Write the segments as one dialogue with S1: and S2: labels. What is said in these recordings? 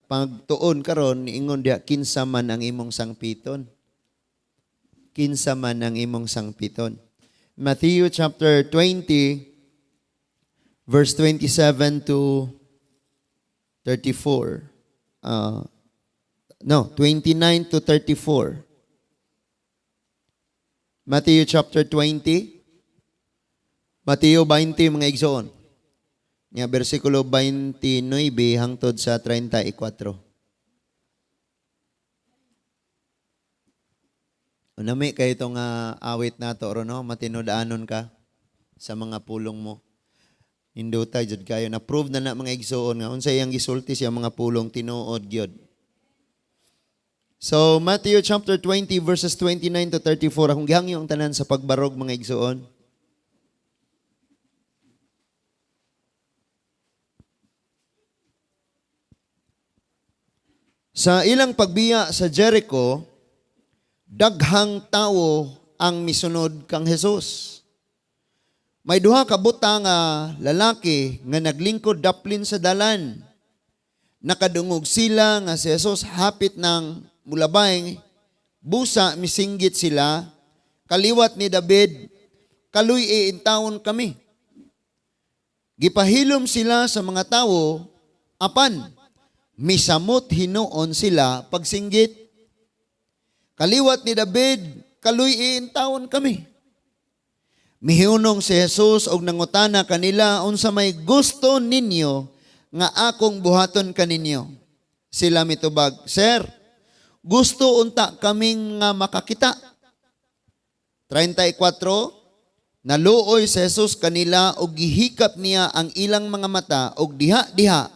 S1: Pagtuon karon niingon diha, kinsa man ang imong sangpiton. Kinsa man ang imong sangpiton. Matthew chapter 20 verse 27 to 34. No, 29 to 34. Matthew chapter 20. Mateo 20, mga igsoon. Nga bersikulo 29 hangtod sa 34. Unami kay itong awit nato ron, no? Matinud-anon ka sa mga pulong mo. Nindutay jud kayo. Na-prove na na, mga igsoon, nga unsa iyang gisulti siya mga pulong, tinuod gyud. So Matthew chapter 20 verses 29 to 34, akong gihangyo ang tanan sa pagbarog, mga igsoon. Sa ilang pagbiya sa Jericho, daghang tawo ang misunod kang Jesus. May duha ka buta nga lalaki nga naglingkod daplin sa dalan. Nakadungog sila nga si Jesus hapit ng mulabay, busa misinggit sila, "Kaliwat ni David, kaluy-i intawon kami." Gipahilom sila sa mga tawo, apan misamot hinuon sila pagsinggit, "Kaliwat ni David, kaluy-i intawon kami." Mihunong si Jesus og nangutana kanila, "Unsa may gusto ninyo nga akong buhaton kaninyo?" Sila mitubag, "Sir, gusto unta kaming nga makakita." 34. Naluoy si Jesus kanila og gihikap niya ang ilang mga mata, og diha-diha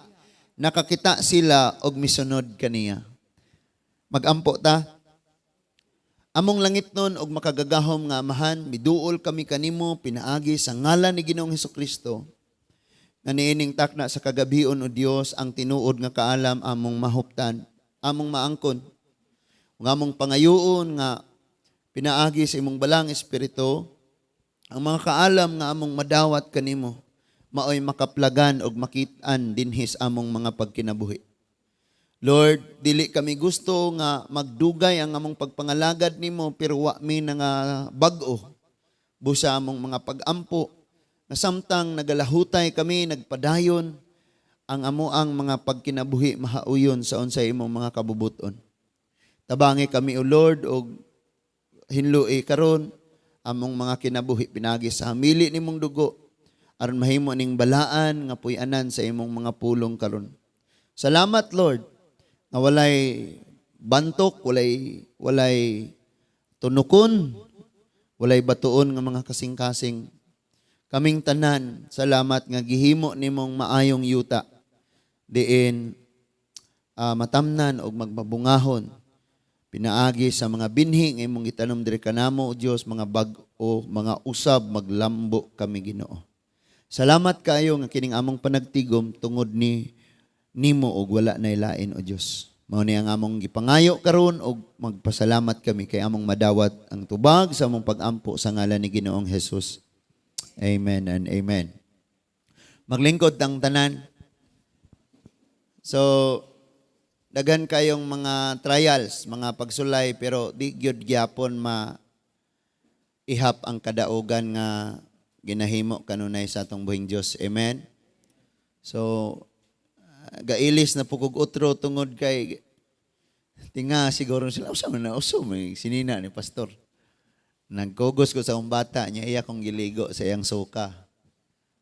S1: nakakita sila og misunod kaniya. Magampo ta. Among langitnon og makagagahom nga Amahan, miduol kami kanimo pinaagi sa ngalan ni Ginoong Hesukristo. Nga niining takna sa kagabion, o Dios, ang tinuod nga kaalam among mahuptan, among maangkon. Ug among pangayoon nga pinaagi sa imong balang Espiritu, ang mga kaalam nga among madawat kanimo maoy makaplagan og makit-an dinhi sa among mga pagkinabuhi. Lord, dili kami gusto nga magdugay ang among pagpangalagad nimo pero wa mi nga bag-o busa among mga pag-ampo nga samtang nagalahutay kami, nagpadayon ang amo ang mga pagkinabuhi mahauyon sa unsay imong mga kabubuton. Tabangi kami, O Lord, og hinlui karon among mga kinabuhi pinagi sa hamili nimong dugo aron mahimo ning balaan nga puy-anan sa imong mga pulong karon. Salamat, Lord, nga walay bantok, walay tunukon, walay batuon nga mga kasing-kasing. Kaming tanan, salamat nga gihimo nimong maayong yuta diin matamnan og magmabungahon pinaagi sa mga binhi nga imong gitanom diri kanamo, O Dios, mga bag-o, mga usab maglambo kami, Ginoo. Salamat kaayo nga kining among panagtigom tungod ni nimo og wala nay lain, O Dios. Mao ni ang among gipangayo karon og magpasalamat kami kay among madawat ang tubag sa among pagampo sa ngalan ni Ginoong Jesus. Amen and amen. Maglingkod ang tanan. So, daghan kayong mga trials, mga pagsulay, pero di gyud gyapon ma ihap ang kadaugan nga ginahimo kanunay sa atong buhing Dios. Amen. So, gailis na pukog utro tungod kay tinga siguro sila usa man na uso may sinina ni pastor. Nagkugos ko sa akong bata niya, iya kong giligo sa iyang suka.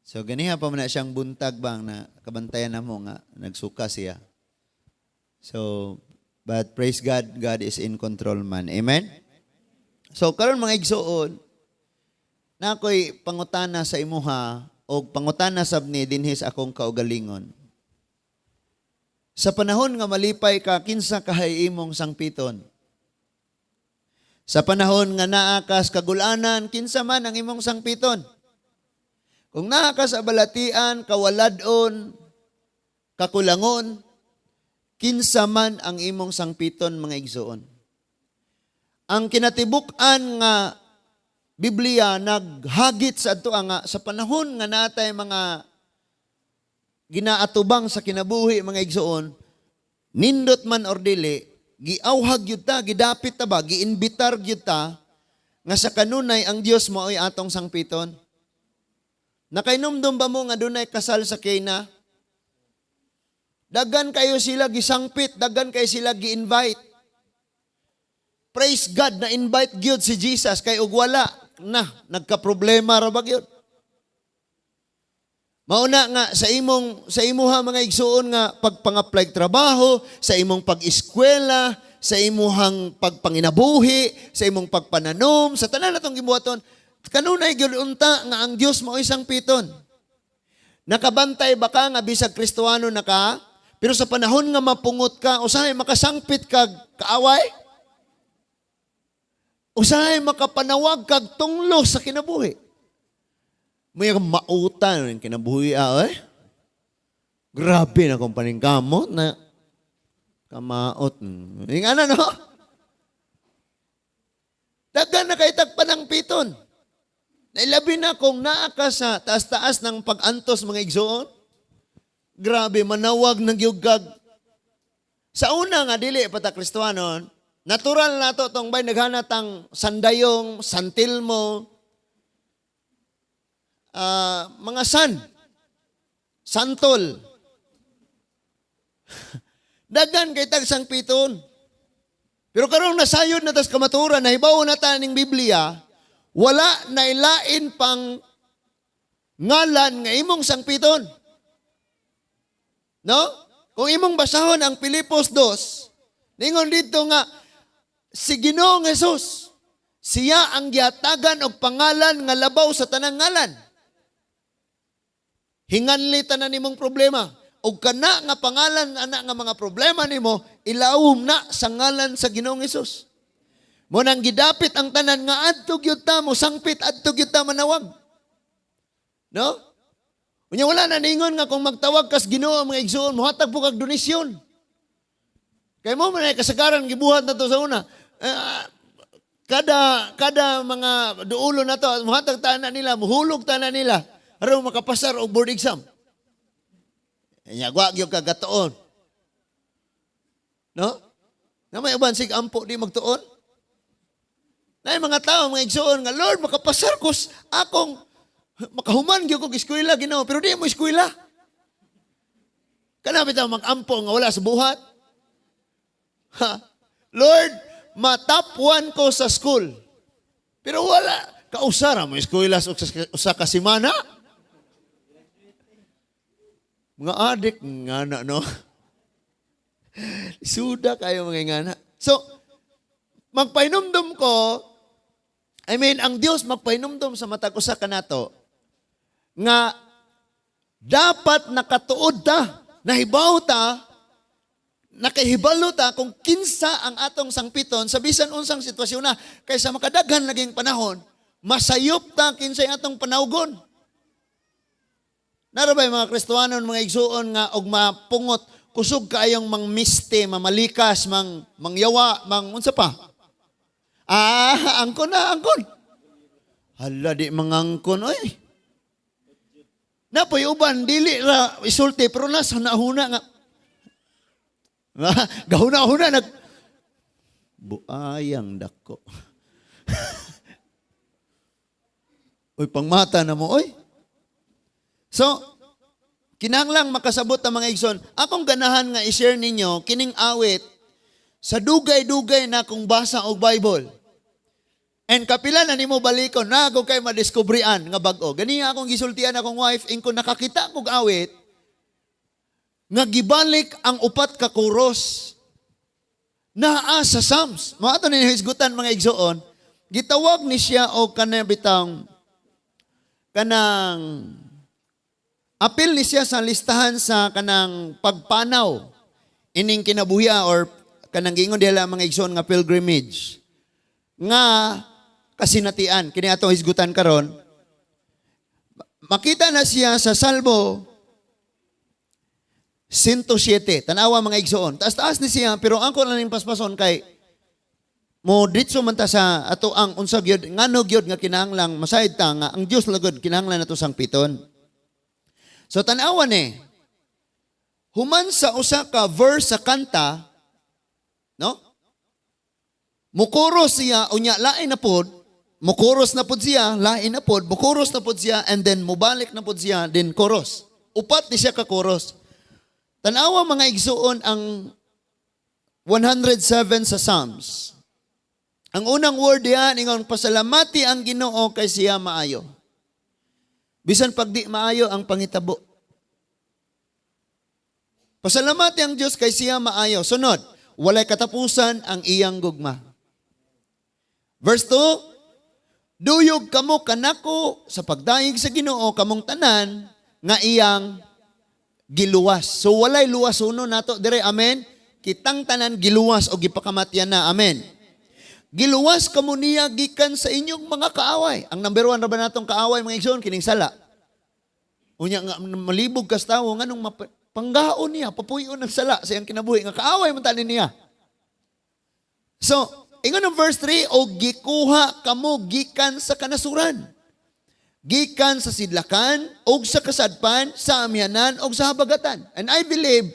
S1: So ganiha pa man na siyang buntag bang na kabantayan na mo nga nagsuka siya. So, but praise God, God is in control man. Amen? So, karon, mga igsuon, na ako'y pangutana sa imuha o pangutana sab ni dinhi sa akong kaugalingon. Sa panahon nga malipay ka, kinsa kahay imong sangpiton? Sa panahon nga naa kas kagulanan, kinsa man ang imong sangpiton? Kung naa ka sa balatian, kawaladon, kakulangon, kinsa man ang imong sangpiton, mga igsuon? Ang kinatibuk-an nga Biblia naghagit sa adto nga sa panahon nga natay mga ginaatubang sa kinabuhi, mga igsuon, Nindot man or dili, giawhag gyud ta, gidapit ta ba, giinbitar gyud ta nga sa kanunay ang Dios mao'y atong sangpiton. Nakainumdum ba mo nga dunay kasal sa Cana? Daghan kayo sila gisangpit, daghan kayo sila gi-invite. Praise God na invite gyud si Jesus kay og wala na nagka-problema ra ba gyud. Mauna nga sa imuha, mga igsuon, nga pagpang-apply trabaho, sa imong pag-eskwela, sa imuhang pagpanginabuhi, sa imong pagpananom, sa tanan natong gibuhaton, kanunay gyud unta nga ang Dios mao'y sangpiton. Nakabantay ba ka nga bisag Kristohano na ka, pero sa panahon nga mapungot ka, usahay makasangpit kag kaaway? Usahay makapanawag kag tunglo sa kinabuhi? May mautan ng kinabuhi ah, eh. Grabe na kung paningkamot na kamaot. Yung ano, no? Daghan na kay tag panangpiton. Nailabi na kung naa ka sa taas-taas ng pag-antos, mga igsoon. Grabe, manawag ng yugag. Sa una nga, dili pa ta Kristohanon, natural na to tong bay naghanat ang sandayong, santilmo, mga santol. Daghan kay tag sangpiton. Pero karong nasayod na tas kamaturan, nahibaw na ta ning Biblia, wala na ilain pang ngalan nga imong sangpiton. No? Kung imong basahon ang Pilipos 2, ningon dito nga si Ginoong Jesus, siya ang gihatagan og pangalan nga labaw sa tanang ngalan. Hinganli tanan nimong problema. Og kana nga pangalan ana nga mga problema nimo, ilawom na sa ngalan sa Ginoong Hesus. Mo nang gidapit ang tanan nga adto gyud ta mo sangpit, adto gyud ta manawag. No? Unya wala na ningon nga kung magtawag kas Ginoo, mga igsuon, mohatag po kag donasyon. Kay mo man ay kasagaran gibuhat na to sa una. Kada kada mga duulo na to, mohatag ta na nila, muhulog ta na nila aron makapasar og board exam. Nya wa gyud kagatuon. No? Na may uban sig ampo di magtuon. Na mga tao, mga igsuon, nga, "Lord, makapasar ko akong makahuman gyud kog eskwela, Ginoo," pero di mo eskwela. Kana bitaw mag-ampo nga wala sa buhat. Ha? "Lord, ma-top 1 ko sa school." Pero wala. Kausara mo eskwela sa usa ka semana. Mga adik nga na, no? Suda kayo mga ngana. So, magpahinumdum ko, I mean, ang Dios magpahinumdum sa matag usa kanato nga dapat nakatuod ta, nahibaw ta, nakahibalo ta kung kinsa ang atong sangpiton sa bisan unsang sitwasyon na kaysa makadaghan laging panahon, masayop ta kinsay atong panawgon. Nara ba yung mga Kristohanon, mga igsuon, nga og mapungot, kusog kaayong mang miste, mamalikas, mang mangyawa, mang unsa pa? Ah, angkon na, angkon. Hala, di mangangkon, oy. Napoy uban, dili ra isulti, pero nasa nahuna nga. Gahuna-huna, nag... Buayang dako. Uy, pangmata na mo, oy. So, kinahanglang makasabot ang mga igsoon. Akong ganahan nga i-share ninyo kining awit sa dugay-dugay na kung basa og Bible. And kapila na nimo balikon na kung kay madiskubrian nga bag-o. Gani akong gisultian akong wife ingkon nakakita kog awit nga gibalik ang upat ka chorus naa sa Psalms. Mao ato ni hisgutan, mga igsoon, gitawag ni siya og kanang kanang apil ni siya sa listahan sa kanang pagpanaw ining kinabuhia or kanang giingon diha mga igsoon nga pilgrimage nga kasinatian. Kini atong hisgutan karon, makita na siya sa Salmo 107. Tanawa, mga igsoon, taas-taas ni siya, pero ang ko lang ning paspason kay mo ditso man ta sa ato ang unsa gyud, ngano gyud nga kinahanglang masayod ta nga ang Dios lagod kinahanglan nato sangpiton. So tanawa ni. Human sa usa ka verse sa kanta, no? Mukuros siya, unya lain na pod, mukuros na pod siya, lain na pod, mukuros na pod siya, and then mubalik na pod siya, then chorus. Upat ni siya ka chorus. Tanawa, mga igsuon, ang 107 sa Psalms. Ang unang word diyan, ingon, "Pasalamati ang Ginoo kay siya maayo." Bisan pag di maayo ang pangitabo. Pasalamati ang Dios kay siya maayo. Sunod, walay katapusan ang iyang gugma. Verse 2, duyog kamo kanako sa pagdayeg sa Ginoo, kamong tanan nga iyang giluwas. So walay luwas uno nato dire, amen. Kitang tanan giluwas o gipakamatyan na, amen. Giluwas kamo niya gikan sa inyong mga kaaway. Ang number one ra ba natong kaaway, mga igsoon, kining sala? Unya nga malibog kas tawo nganong panggaon niya, papuyon ng sala sa iyang kinabuhi nga kaaway man tani niya. So, ingon ang verse 3, o gikuha kamo gikan sa kanasuran. Gikan sa sidlakan, og sa kasadpan, sa amihanan, og sa habagatan. And I believe,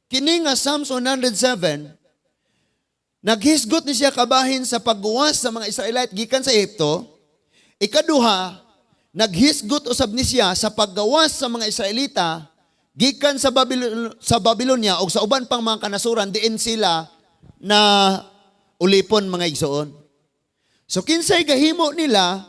S1: kini nga Psalms 107, naghisgot ni siya kabahin sa pagguwas sa mga Israelite gikan sa Ehipto. Ikaduha, naghisgot usab ni siya sa paggawas sa mga Israelita gikan sa Babylonia o sa uban pang mga kanasuran diin sila na ulipon, mga igsoon. So kinsay gahimo nila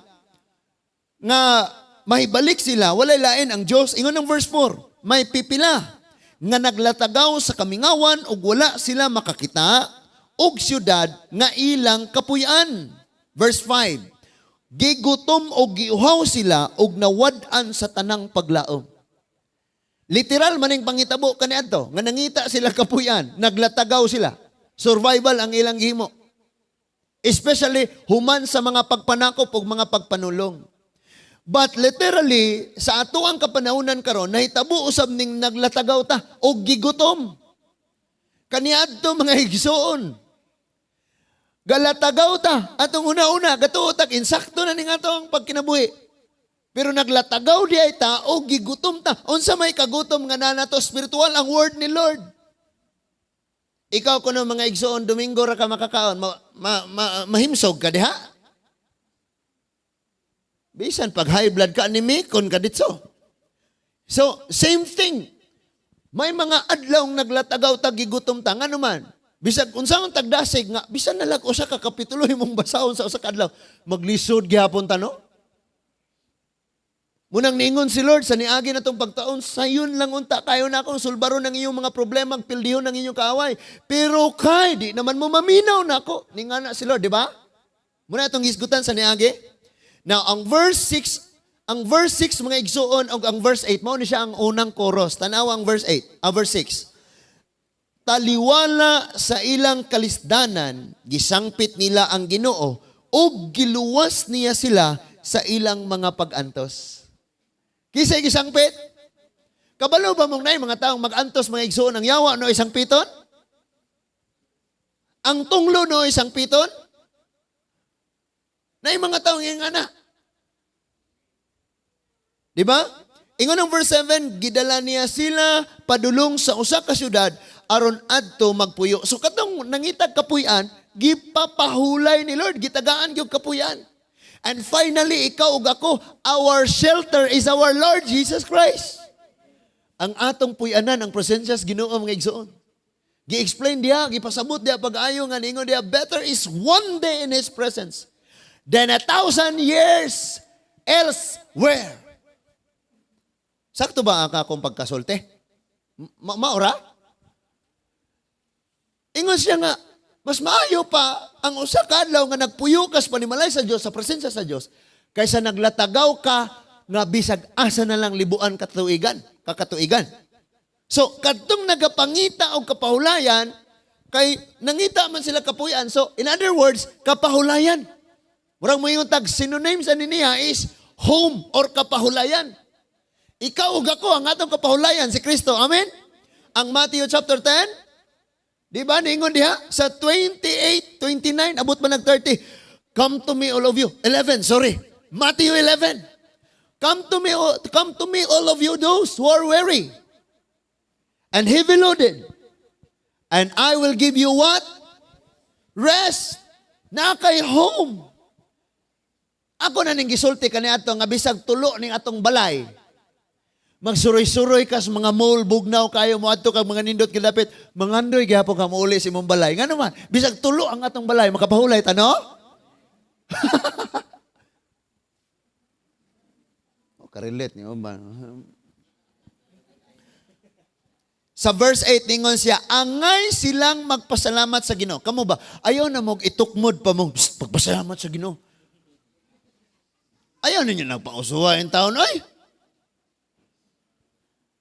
S1: nga mahibalik sila, walay lain ang Dios. Ingon ng verse 4, may pipila nga naglatagaw sa kamingawan ug wala sila makakita og syudad nga ilang kapuy-an. Verse 5, gigutom og giuhaw sila ug nawad-an sa tanang paglaom. Literal maning pangitabo kaniadto nga nangita sila kapuy-an, naglatagaw sila. Survival ang ilang gihimo. Especially human sa mga pagpanakop ug mga pagpanulong. But literally, sa ato ang kapanahunan karon, nahitabo usab ning naglatagaw ta og gigutom. Kaniadto, mga igsoon, galatagaw ta. Atong una-una, gatuo tag insakto na ning atong pagkinabuhi. Pero naglatagaw di ay ta o gigutom ta. Unsa may kagutom nga nanato spiritual? Ang word ni Lord. Ikaw kuno, mga igsoon, Domingo ra ka makakaon, mahimsog ka diha? Bisan pag high blood ka, animikon ka ditso. So, same thing. May mga adlaw naglatagaw ta, gigutom ta, ngano man? Bisag unsa ang tagdasig nga bisan na lang usa ka kapitulo imong basahon sa usa ka adlaw, maglisod gihapon ta, no? Munang niingon si Lord sa niagi na tong pagtaon, sayon lang unta kayo na akong sulbaron ng iyong mga problema, pildihon ng inyong kaaway. Pero kay, di naman mo maminaw na ako. Ningana si Lord, di ba? Muna itong hisgutan sa niagi. Now, ang verse 6, ang verse 6, mga igsuon, og ang verse 8, mao ni siya ang unang chorus. Tanawa ang verse 8, ang verse 6. Taliwala sa ilang kalisdanan, gisangpit nila ang Ginoo ug giluwas niya sila sa ilang mga pag-antos. Kinsay gisangpit? Kabalo ba mong nay mga taong mag-antos, mga igsuon, ang yawa no isangpiton? Ang tunglo no isangpiton? Nay mga taong ingana. Di ba? Ingon ang verse 7, gidala niya sila padulong sa usa ka syudad aron adto magpuyo. So katong nangitag kapuy-an, gipapahulay ni Lord, gitagaan gyud kapuy-an. And finally, ikaw ug ako, our shelter is our Lord Jesus Christ. Ang atong puy-anan, ang presensya sa Ginoo, mga igsoon. Gi-explain diya, gipasabot diya pag-ayo nga ningon diya, better is one day in His presence than 1,000 years elsewhere. Sakto ba ang akong pagkasulti? Maura? Ingon siya nga, mas maayo pa ang usa ka adlaw nga nagpuyo ka sa panimalay sa Dios, sa presensya sa Dios, kaysa naglatagaw ka nga bisag asa na lang libuan katuigan, kakatuigan. So, kadtong nagapangita og kapahulayan, kay nangita man sila kapuyan. So, in other words, kapahulayan. Murag moingon tag synonyms ani niya is home or kapahulayan. Ikaw ug ako, ang atong kapahulayan si Kristo. Amen? Ang Matthew chapter 10, di ba ningon diha sa 28, 29, abot man nag 30. "Come to me, all of you." 11, sorry. Matthew 11. Come to me, all of you those who are weary." And heavy loaded, and I will give you what? Rest. Naa kay home. Ako na ning gisulti kaniadto nga bisag tulo ning atong balay. Magsuroy-suroy ka sa mga mall, bugnaw kayo, moadto kag mga nindot kilapit, mangandoy gihapon ka muuli sa imong balay. Ngano man, bisag tulo ang atong balay, makapahulay ta, no? Oh, ka-relate niyo ba? Sa verse 8, ningon siya, angay silang magpasalamat sa Ginoo. Kamo ba? Ayaw na mo itukmod pa mo, "Psst, pagpasalamat sa Ginoo." Ayaw ninyo nagpausuwa in taon, ay.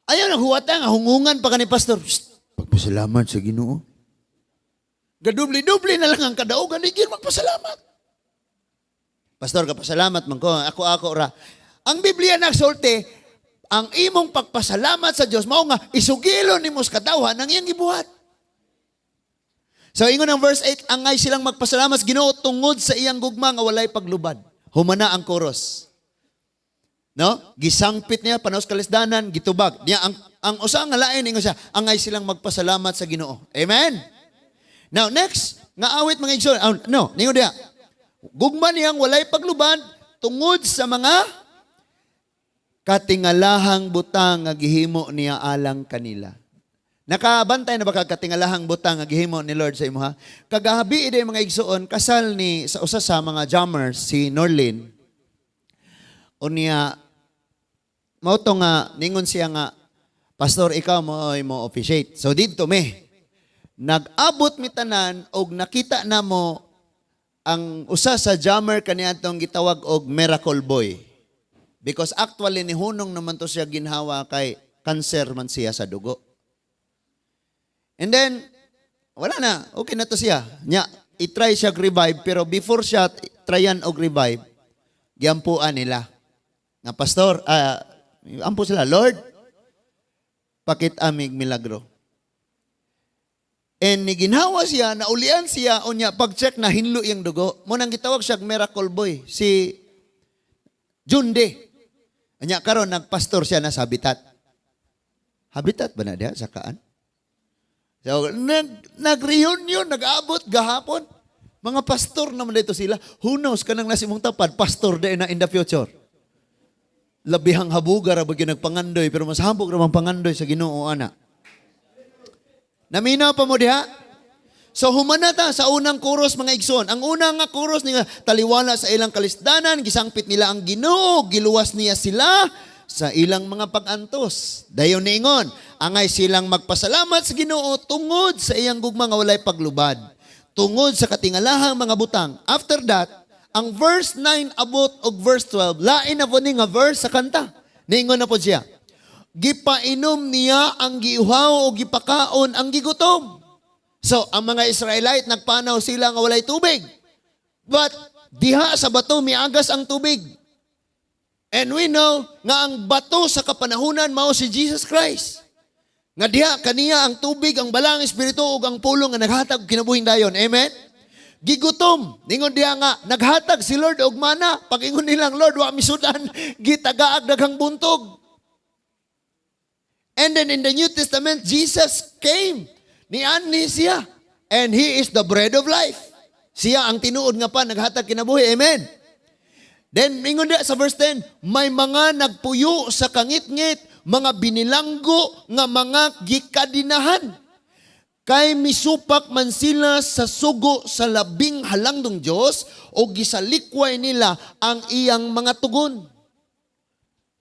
S1: Ayaw na huwata nga, hungungan pa ka ni pastor. "Psst, pagpasalamat sa Ginoo." Gadubli-dubli na lang ang kadaugan, di magpasalamat. "Pastor, kapasalamat man ko, ako-ako ra." Ang Biblia nagsulti, ang imong pagpasalamat sa Dios mao nga isugilo nimo sa katawhan ang iyang gibuhat. So ingon ang verse 8, angay silang magpasalamat sa Ginoo tungod sa iyang gugma nga walay paglubad. Humana ang chorus. No? Gisangpit niya panahon sa kalisdanan, gitubag. Niya ang usa nga lain, ingon siya, angay silang magpasalamat sa Ginoo. Amen. Now next, nga awit, mga igsoon. Oh, no, ningon diha. Gugma niyang walay paglubad tungod sa mga katingalahang butang nga gihimo niya alang kanila. Nakabantay na ba ka katingalahang butang nga gihimo ni Lord sa imo ha? Kagabi iday, mga igsoon, kasal ni sa usa sa mga jammers, si Norlin. Unya mao to nga ningon siya nga, "Pastor, ikaw mo ay mo officiate." So didto me. Nag-abot mi tanan og nakita namo ang usa sa jammer kaniadtong gitawag og Miracle Boy. Because actually nihunong naman to siya ginhawa kay cancer man siya sa dugo. And then wala na, okay na to siya. Nya, i-try siya revive, pero before siya tryan og revive, giampuan nila. Nga, "Pastor," ampo sila, "Lord, pakit amig milagro." And ni ginhawa siya, naulian siya, unya pag-check na hinlo iyang dugo. Mao nang gitawag siya Miracle Boy, si Junde. Anya karon nagpastor siya na sa Habitat. Habitat ba na diha sa kaan? So, nag-reunion, nag-abot gahapon. Mga pastor naman dito sila. Who knows, kanang nasa imong tapad, pastor din na in the future. Labihang habuga ra ba gyud nagpangandoy, pero mas habog ra man pangandoy sa Ginoo ana. Naminaw pa mo diha? So humana ta sa unang chorus, mga igsoon. Ang unang nga chorus nga taliwala sa ilang kalisdanan, gisangpit nila ang Ginoo, giluwas niya sila sa ilang mga pag-antos. Dayon niingon, angay silang magpasalamat sa Ginoo tungod sa iyang gugma nga walay paglubad. Tungod sa katingalahang mga butang. After that, ang verse 9 abot og verse 12, lain na po ni nga verse sa kanta. Niingon na po siya. Gipainom niya ang giuhaw o gipakaon ang gigutom. So, ang mga Israelite, nagpanaw sila nga walay tubig. But, diha sa bato, miagas ang tubig. And we know nga ang bato sa kapanahunan mao si Jesus Christ. Nga diha kaniya ang tubig, ang Balaang Espiritu ug ang pulong nga naghatag og kinabuhing dayon. Amen. Gigutom. Ningon diha nga naghatag si Lord og mana. Pag-ingon nilang, "Lord, wa mi sudan," gitagaag daghang buntog. And then in the New Testament, Jesus came. Nianhi siya. And He is the bread of life. Siya ang tinuod nga pan naghatag kinabuhi. Amen. Then, ingon diha sa verse 10, may mga nagpuyo sa kangitngit, mga binilanggo nga mga gikadinahan. Kay misupak man sila sa sugo sa Labing Halangdong Dios o gisalikway nila ang iyang mga tugon.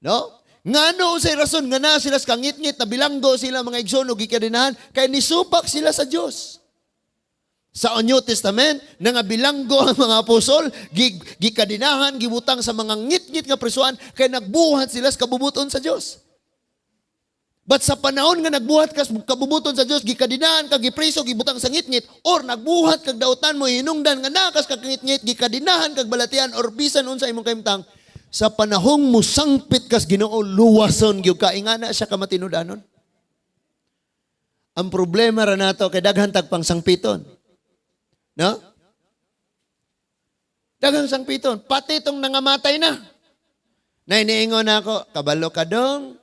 S1: No? Ngano unsay rason nga naa sila sa kangitngit, na bilanggo sila, mga igsoon, o gikadinahan? Kay nisupak sila sa Dios. Sa New Testament, nga bilanggo ang mga apostol, gikadinahan, gibutang sa mga ngit-ngit nga prisuan, kay nagbuhat sila sa kabubuton sa Dios. But sa panahon nga nagbuhat ka sa kabubuton sa Dios, gikadinahan ka, gipriso, gibutang sa ngit-ngit, or nagbuhat kag dautan mo, hinungdan nga nakas kag ngit-ngit, gikadinahan kag balatian, or bisan unsa imong kahimtang, sa panahong musangpit kas Ginoo, luwason gyud ka. Ingana siya ka matinud-anon. Ang problema ra nato kay daghan tag pang sangpiton. No? Daghang sangpiton. Pati itong nangamatay na. Na iniingon na ako, "Kabalo ka dong.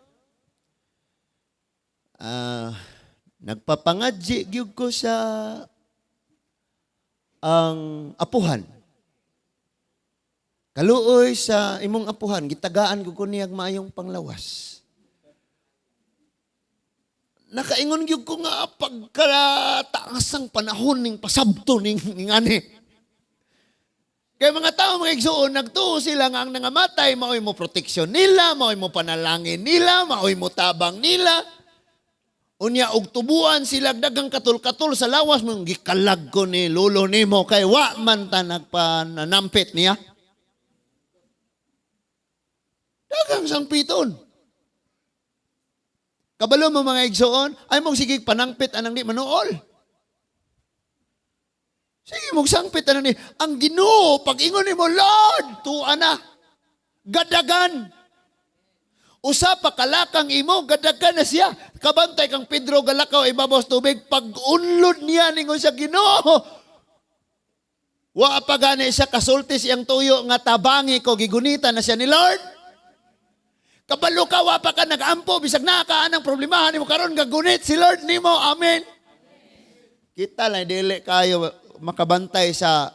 S1: Ah, Nagpapangadji gyud ko sa ang apuhan. Kaluoy sa imong apuhan, gitagaan ko niyag maayong panglawas. Nakaingon gyud ko nga pagkataas ang panahon ning pasabto ning ngani. Kay mga tao, mga igsuon, nagtuo sila nga ang nangamatay, maoy mo proteksyon nila, maoy mo panalangin nila, maoy mo tabang nila. Unya og tubuan sila dagang katul-katul sa lawas mo, gikalag ko ni lolo nimo kay wa man ta nagpananampit niya. Dagang sangpiton. Kabalo mo, mga igsuon, ay mong sige panangpit anang di manuol. Sige mong sangpit anang di. Ang Ginoo, pag ingon nimo, "Lord," tuwa na. Gadagan. Usa pa kalakang imo, gadagan na siya. Kabantay kang Pedro galakaw ibabaw sa tubig, pag unlod niya ningon sa Ginoo. Wa pa gani siya kasulti siyang tuyo nga tabangi ko, gigunita na siya ni Lord. Kabalo ka, wa pa ka nag-ampo, bisag naa ka anang problemahan nimo karon, gagunit si Lord nimo. Amen. Kita lang dili kayo makabantay sa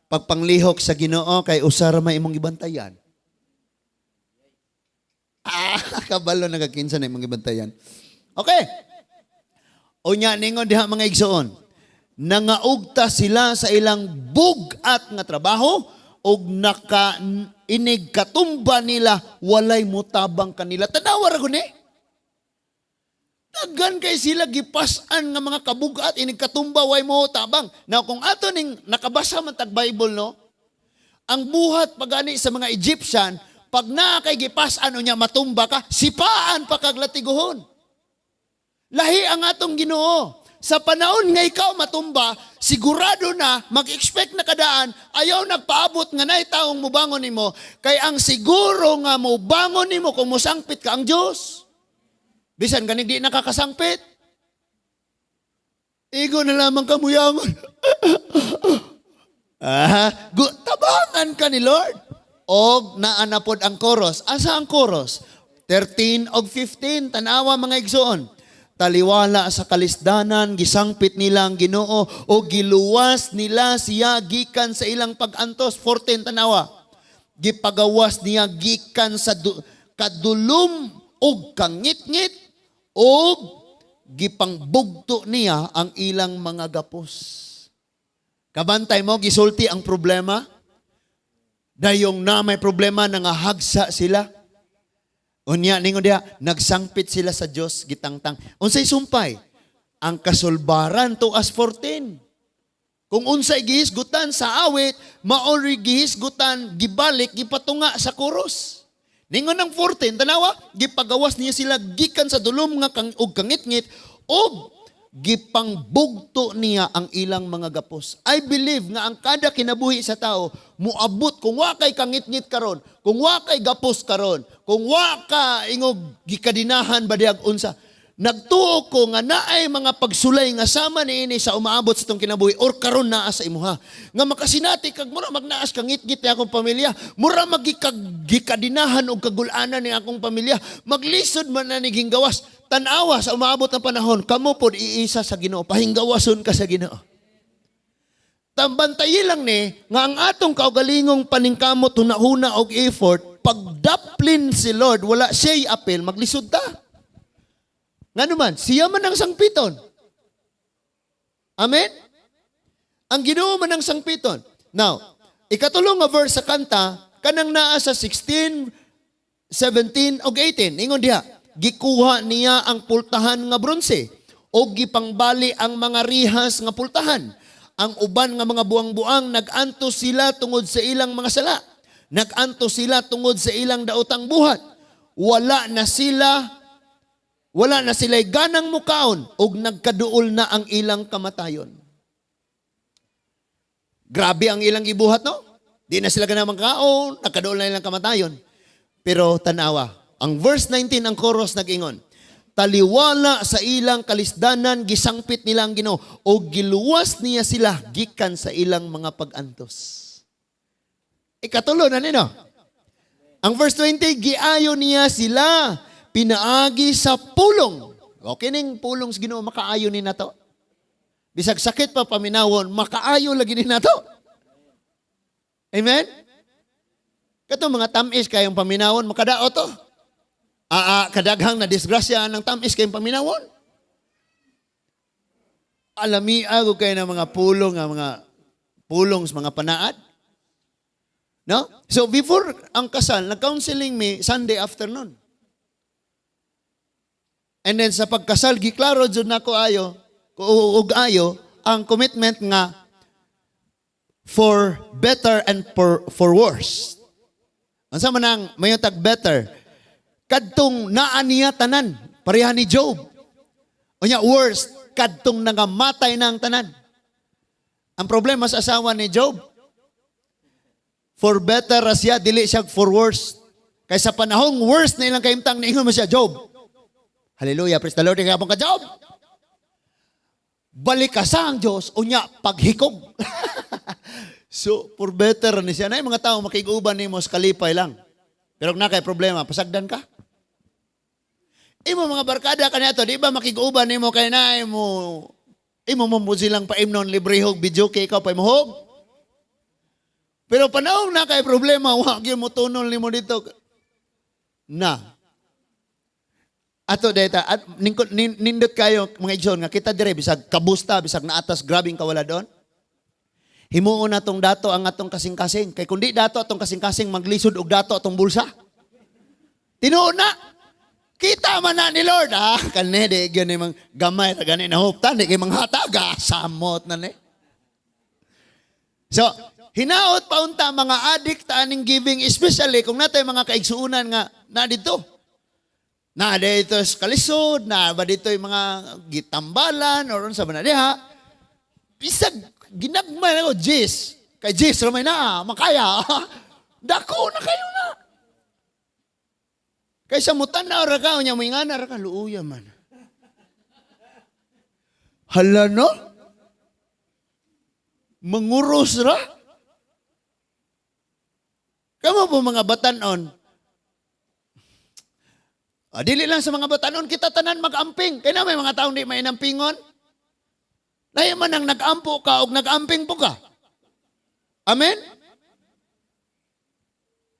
S1: pagpanglihok sa Ginoo kay usa ra may imong gibantayan. Ah, kabalo nagakinsa na imong gibantayan. Okay. Unya ningon diha, mga igsoon, nangaugta sila sa ilang bug-at nga trabaho og naka inig katumba nila walay mutabang kanila. Tanawa ra guni. Daghan kay sila gipas-an nga mga kabugat, inig katumba way mo tabang. Now kung ato ning nakabasa man tag Bible, no, ang buhat pagani sa mga Egyptian, pag naa kay gipas-an unya matumba ka, sipaan pa kag latiguhon. Lahi ang atong Ginoo. Sa panahon nga ikaw matumba, sigurado na, mag-expect na kadaan, ayaw nagpaabot nga naay taong mubangon nimo, kay ang siguro nga mubangon nimo kung musangpit ka ang Diyos. Bisan ganing di nakakasangpit. Igo na lamang kamuyangon. Ah, tabangan ka ni Lord. Og naanapod ang chorus. Asa ang chorus? 13 og 15. Tanawa, mga igsoon. Taliwala sa kalisdanan, gisangpit nila ang Ginoo o giluwas nila siya gikan sa ilang pag-antos. 14, tanawa. Gipagawas niya gikan sa kadulom og kangitngit og gipangbugto niya ang ilang mga gapos. Kabantay mo, gisulti ang problema. Dayong na may problema, nangahagsa sila. Unya, ningon diha, nagsangpit sila sa Dios, gitangtang. Unsay sumpay? Ang kasulbaran to as 14. Kung unsay gihisgutan sa awit, maori gihisgutan, gibalik, gipatunga sa chorus. Ningon ng 14, tanawa, gipagawas niya sila gikan sa dulom nga kang og kangitngit og gipangbugto niya ang ilang mga gapos. I believe nga ang kada kinabuhi sa tao muabot kung wa kay kangitngit karon, kung wa kay gapos karon, kung wa ka ingog gikadinahan ba diag unsa. Nagtuo ko nga naay mga pagsulay nga sama niini sa umaabot sa itong kinabuhi or karon naa sa imuha. Nga makasinati kag mura magnaas kangitngit ni akong pamilya, mura magikag gikadinahan og kagulanan ni akong pamilya, maglisod man na ni hinggawas. Tan-awa sa umaabot ang panahon, kamo pod iisa sa Ginoo, pahinggawason ka sa Ginoo. Tambantayi lang ni nga ang atong kaugalingong paningkamot, hunahuna og effort, pagdaplin si Lord, wala siya'y apel, maglisod ta. Nga naman, siya man ang sangpiton. Amen? Ang Ginoo man ang sangpiton. Now, ikatulo nga verse sa kanta, kanang naa sa 16, 17 ug 18. Ingon diha, gikuha niya ang pultahan nga bronse o gipangbali ang mga rihas nga pultahan. Ang uban nga mga buang-buang nag-antos sila tungod sa ilang mga sala. Nag-antos sila tungod sa ilang daotang buhat. Wala na sila ganang mukaon ug nagkaduol na ang ilang kamatayon. Grabe ang ilang gibuhat, no? Di na sila ganang makaon, nagkaduol na ilang kamatayon. Pero tanawa, ang verse 19, ang chorus nag-ingon, taliwala sa ilang kalisdanan, gisangpit nila ang Ginoo o giluwas niya sila gikan sa ilang mga pag-antos. Ikatulo na nino. Ang verse 20, giayo niya sila pinaagi sa pulong. Okay ning pulong sa Ginoo, makaayo ni nato. Bisag sakit pa paminawon, makaayo lagi ni nato. Amen? Kato mga tamis kayong paminawon, makadao to. Kadaghang na disgrasya ng tamis kayong paminawon. Alami ako kayo ng mga pulong, nga mga pulong sa mga panaad. No? So before ang kasal, nag-counseling me Sunday afternoon. And then sa pagkasal, giklaro jud nako ayo, ug ayo ang commitment nga for better and for worse. Unsa man ang mayo tag better? Kadtong naa niya tanan, pareha ni Job. Unya worst, kadtong nangamatay na ang tanan. Ang problema sa asawa ni Job, for better ra siya, dili siya for worse. Kay sa panahong worst na ilang kahimtang, niingon mo siya, "Job. Hallelujah, praise the Lord, kaya ka Job. Balik ka sa ang Diyos, unya paghikog." So, for better ni siya. Na mga tao makig-uban nimo sa kalipay lang. Pero kung na kay problema, pasagdan ka. Imo mga barkada kaniadto, di ba makig-uban nimo kay na imo mo mo silang paimnon librehog videoke, ikaw pa imuhog. Pero panahon na kay problema, wa gyud mo tunol nimo dito. Na. Ato data at nindot kayo, mga igsoon, nga kita dire bisag kabusta, bisag naatas grabing kawala doon. Himuon natong dato ang atong kasing-kasing. Kay kun di dato atong kasing-kasing, maglisod og dato atong bulsa. Tinuod na. Kita man na ni Lord. Ah, kani di gyud ni mang gamay ra gani na huptan, di kay manghatag, ah, samot na ni. So, hinaot pa unta mga addict ta aning giving, especially kung natay mga kaigsuunan nga na dito. Na dito sa kalisod, na ba dito yung mga gitambalan or unsa ba na diha. Bisag ginagmay na ko, Jis. Kay Jis, ramay na, makaya. Dako na kayo na. Kaysa mo tanaw ra ka, unya mo ingana ra ka, luuya man. Hala no? Manguros ra? Kamo po mga batanon, ah, dili lang sa mga batanon, kita tanan mag-amping. Kaya na may mga taong di may inampingon. Lahi man ang nag-ampo ka o nag-amping po ka. Amen?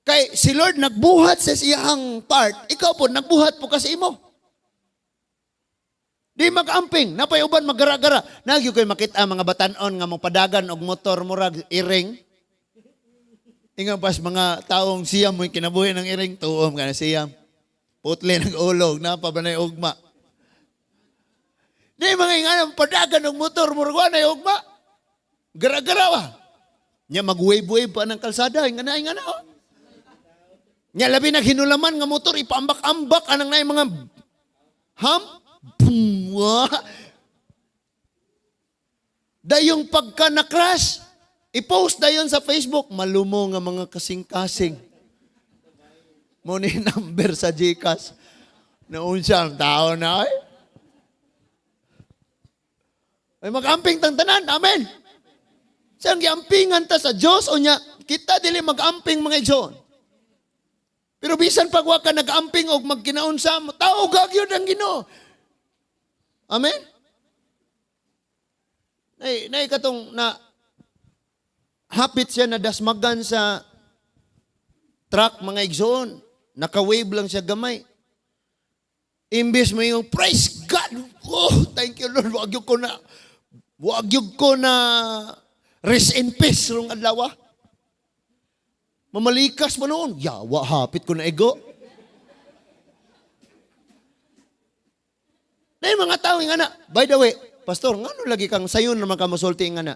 S1: Kay si Lord nagbuhat sa iyang part, ikaw po nagbuhat po ka sa imo. Di mag-amping, napay uban maggara-gara. Nagyo ko'y makita mga batanon nga mopadagan og motor murag iring. Ingon pas mga taong siyam mo kinabuhi ng iring, tuom ka na siyam. Putli ng ulog, na pa ba na ugma. Di mga inganan, padagan og motor, murag wa na ugma. Gara-gara ba? Nya mag-wave-wave pa ng kalsada, ingana, oh. Nya labi naghinulaman nga motor, ipaambak-ambak anang na mga ham, boom, wah. Dayong pagka na-crash, i-post dayon sa Facebook, malumo nga mga kasing-kasing. Mo ni number sa GCash. Naun siya ang tao na ay. Ay mag-amping tang tanan. Amen. Siyang giampingan ta sa Diyos o niya, kita dili mag-amping, mga igsoon. Pero bisan pag wa ka nag-amping og magkinaunsa mo, tao gyud ang Ginoo. Amen? Nay katong na hapit siya na dasmagan sa truck, mga igsoon. Naka-wave lang siya gamay. Imbes mo yung, "Praise God! Oh, thank you Lord. Wag yun ko na rest in peace rong adlaw." Mamalikas mo noon. Yawa, hapit ko na ego. Dahil mga tao nga na, by the way, Pastor, ngano lagi kang sayon naman ka mosulti nga na?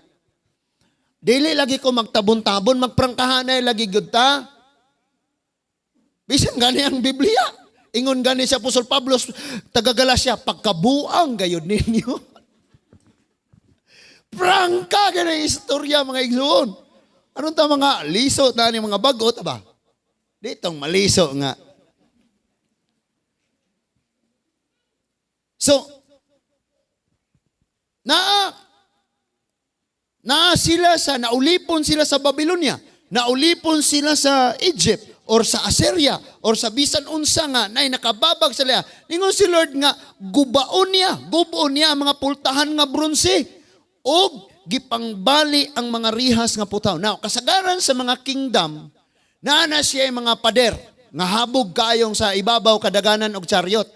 S1: Dili lagi ko magtabon-tabon, magprangkahanay lagi gyud ta. Bisan gani ang Biblia. Ingon gani sa Apostol Pablo, taga Galacia, "Pagkabuang gayod ninyo." Prangka gani istorya, mga igsoon. Anong ta mga liso ta ni mga bago ta ba? Ditong maliso nga. So, naa sila sa, naulipon sila sa Babylonia, naulipon sila sa Egypt. or sa Assyria or sa bisan unsa nga nay nakababag sa ila. Ningon si Lord nga gubaon niya, gubaon niya ang mga pultahan nga bronse og gipangbali ang mga rihas nga putaw. Now, kasagaran sa mga kingdom, naa na siya mga pader nga habog kaayong sa ibabaw kadaganan og chariot.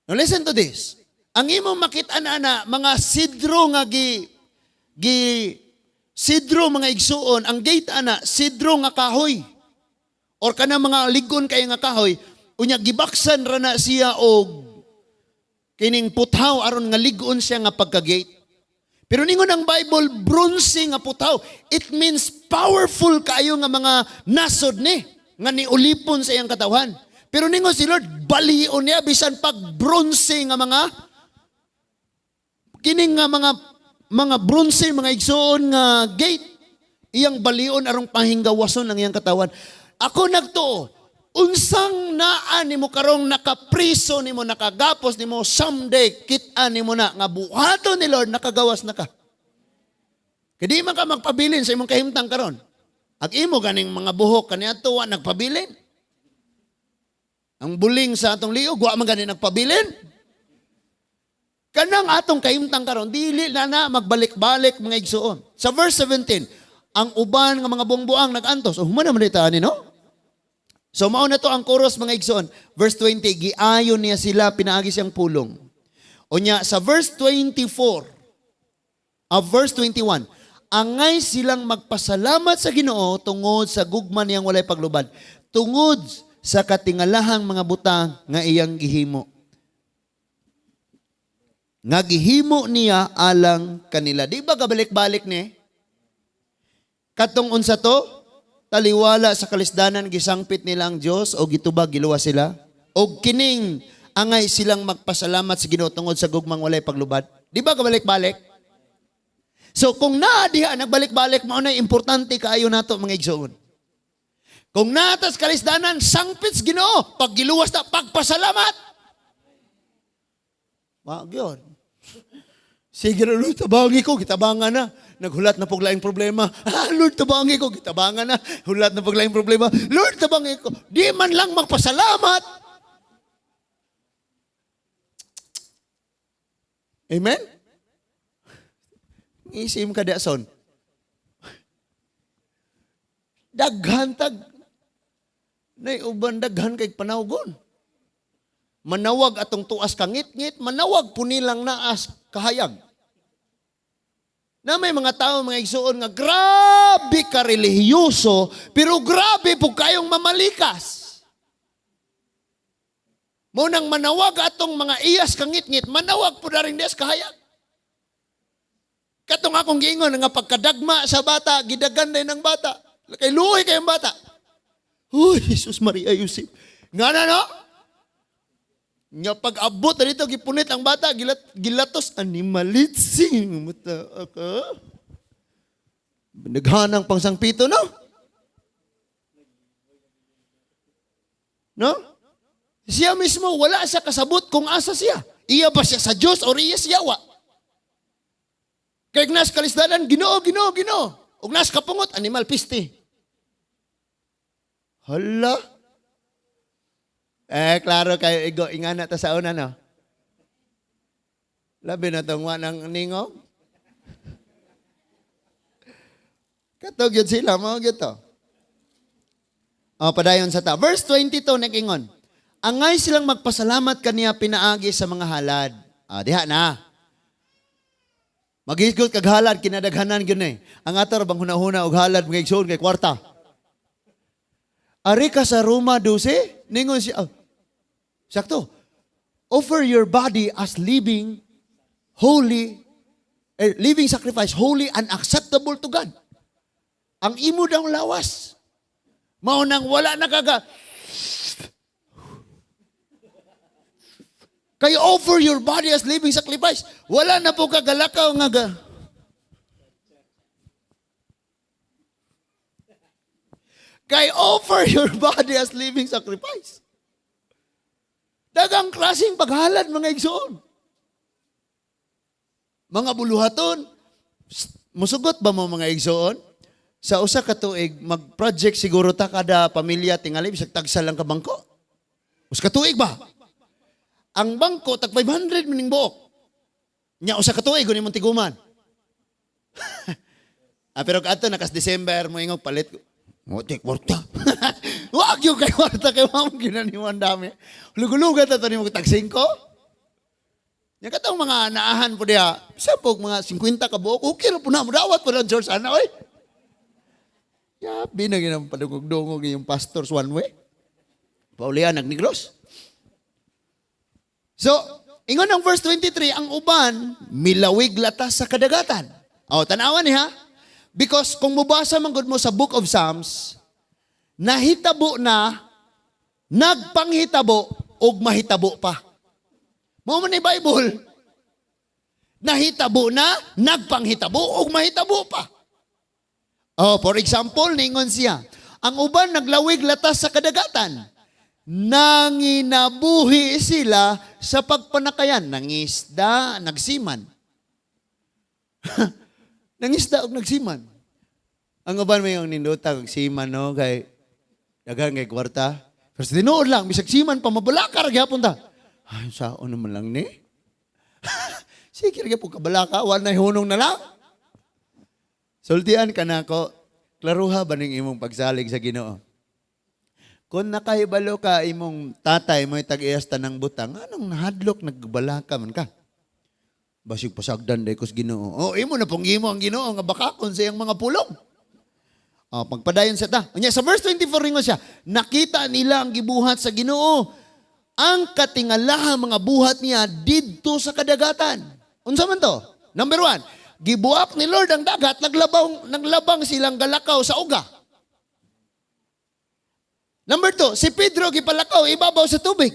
S1: Now listen to this. Ang imong makita na na mga sidro nga gi gi sidro, mga igsuon, ang gate ana sidro nga kahoy. Or kana mga ligon kay nga kahoy, unya gibaksan ra na siya og kining puthaw aron nga ligon siya nga pagka-gate. Pero ningon ang Bible, bronze nga puthaw. It means powerful kaayo nga mga nasod ni nga niulipon sa iyang katawhan. Pero ningon si Lord, balion niya bisan pag bronze nga mga kining nga mga bronze, mga igsuon, nga gate, iyang balion arong pahinggawason ang iyang katawan. Ako nagtuo, unsang naa nimo karong nakapriso nimo, nakagapos nimo, someday kita nimo na nga buhaton ni Lord, nakagawas na ka. Kay di man ka magpabilin sa imong kahimtang karon. Ang imo ganing mga buhok kaniadto wa nagpabilin. Ang buling sa atong liog wa man gani nagpabilin. Kanang atong kahimtang karon dili na na magbalik-balik, mga igsuon. Sa verse 17, ang uban nga mga buang-buang nag-antos. Oh, human naman dito ani, no? So mao na to ang chorus, mga igsuon. Verse 20, giayon niya sila pinaagi siyang pulong. Unya sa verse 24, verse 21, angay silang magpasalamat sa Ginoo tungod sa gugma niyang walay paglubad, tungod sa katingalahang mga butang nga iyang gihimo. Nga gihimo niya alang kanila. Di ba gabalik-balik ni? Katong unsa to? Taliwala sa kalisdanan, gisangpit nila ang Dios o gitubag, giluwas sila. O kining angay silang magpasalamat sa Ginoo tungod sa gugmang walay paglubad. Di ba kabalik-balik? So kung naa diha nagbalik-balik, mao na importante kaayo nato, mga igsoon. Kung naa tas kalisdanan, sangpit sa Ginoo, pag giluwas ta, pagpasalamat. Wa gyud. Sige na, Lord, tabangi ko, gitabangan na. Naghulat na pog laing problema. Ah, Lord, tabangi ko, gitabangan na. Hulat na pog laing problema. Lord, tabangi ko. Di man lang magpasalamat. Amen? Isim ka son. Daghan tag nay uban, daghan kay panawgon. Manawag atong tuas kangit-ngit, manawag punilang naas kahayag. Na may mga tao, mga igsuon, nga grabe ka relihiyoso, pero grabe po kayong mamalikas. Mo nang manawag atong mga iyas kangit-ngit, manawag po na rin dias kahayag. Katong akong giingon nga pagkadagma sa bata, gidagan din ng bata. Kay luoy kayong bata. Uy, Jesus, Maria, Yusuf. Nga na no? Nga pag-abot na dito, gipunit ang bata, gilatos, animalitsing. Mata ka. Naghanang pang sangpito, no? No? Siya mismo, wala siya kasabot kung asa siya. Iya ba siya sa Diyos or iya siya wa? Kay nas kalisdanan, Ginoo, Ginoo, Ginoo. Ug nas kapungot, animal piste. Hala. Eh, klaro kayo, igo, ingana ta sa una, no? Labi na tong wa ng ningog. Katog yun sila, mga gito. O, padayon sa ta. Verse 22, nag-ingon. Angay silang magpasalamat kaniya pinaagi sa mga halad. Ah, diha na. Maghisgot kag halad, kinadaghanan gyud eh. Ang atar bang hunahuna og halad, mga igsoon, kay kwarta. Ari ka sa Roma 12, ningon siya, oh, sakto. Offer your body as living, holy, living sacrifice, holy and acceptable to God. Ang imo daw lawas. Mao nang wala na kaga. Kay offer your body as living sacrifice. Wala na po kagalakaw nga ga. Kay offer your body as living sacrifice. Dagang klaseng paghalad, mga igsoon. Mga buluhaton, musugot ba mo, mga igsoon? Sa usa ka tuig, mag-project siguro ta kada pamilya tingali bisag tagsa lang ka bangko. Usa ka tuig ba? Ang bangko tag 500 maning buok. Nya usa ka tuig guni mong tiguman. Ah, pero kadto nakas December mo ingog palit ko. Mo tik kwarta. Wag yung kay kwarta kay mamo ginaniwan dami. Lugulugan ta to nimo tag 5. Nya katong mga naahan po diha, sa pog mga 50 ka buok, okay ra po na mo dawat po lang George ana oy. Yabi na ginang padungog-dungog yung pastors one way. Paulian nagnegros. So, ingon ang verse 23, ang uban milawig latas sa kadagatan. O, tanawan ni ha. Because kung mubasa man gud mo sa Book of Psalms, nahitabo na, nagpanghitabo, ug mahitabo pa. Mao man ni Bible. Nahitabo na, nagpanghitabo, ug mahitabo pa. Oh, for example, ningon siya, ang uban naglawig latas sa kadagatan. Nanginabuhi sila sa pagpanakayan. Nangisda, nagsiman. Nangisda og nagsiman. Ang uban may yung nindota og seaman, no, kay daghan kay kwarta. Pero sa tinuod lang, bisag seaman pa, mabalaka ra gyapon ta. Ay, saon naman lang ni. Sige ra gyapon kabalaka, wala na hunong na lang. Sultian ka na ako, klaruha ba ning imong pagsalig sa Ginoo? Kung nakahibalo ka imong tatay mo tag-iyas tanang butang, anong nahadlok nagbalaka man ka? Basig pasagdan day kus Ginoo. Oh, imo na pong imo ang Ginoo nga bakakon sa iyang mga pulong. Oh, pagpadayon sa ta. Unya sa verse 24 ringon siya, nakita nila ang gibuhat sa Ginoo. Ang katingalahang mga buhat niya didto sa kadagatan. Unsa man to? Number 1, gibuak ni Lord ang dagat, naglabang silang galakaw sa uga. Number 2, si Pedro gipalakaw ibabaw sa tubig.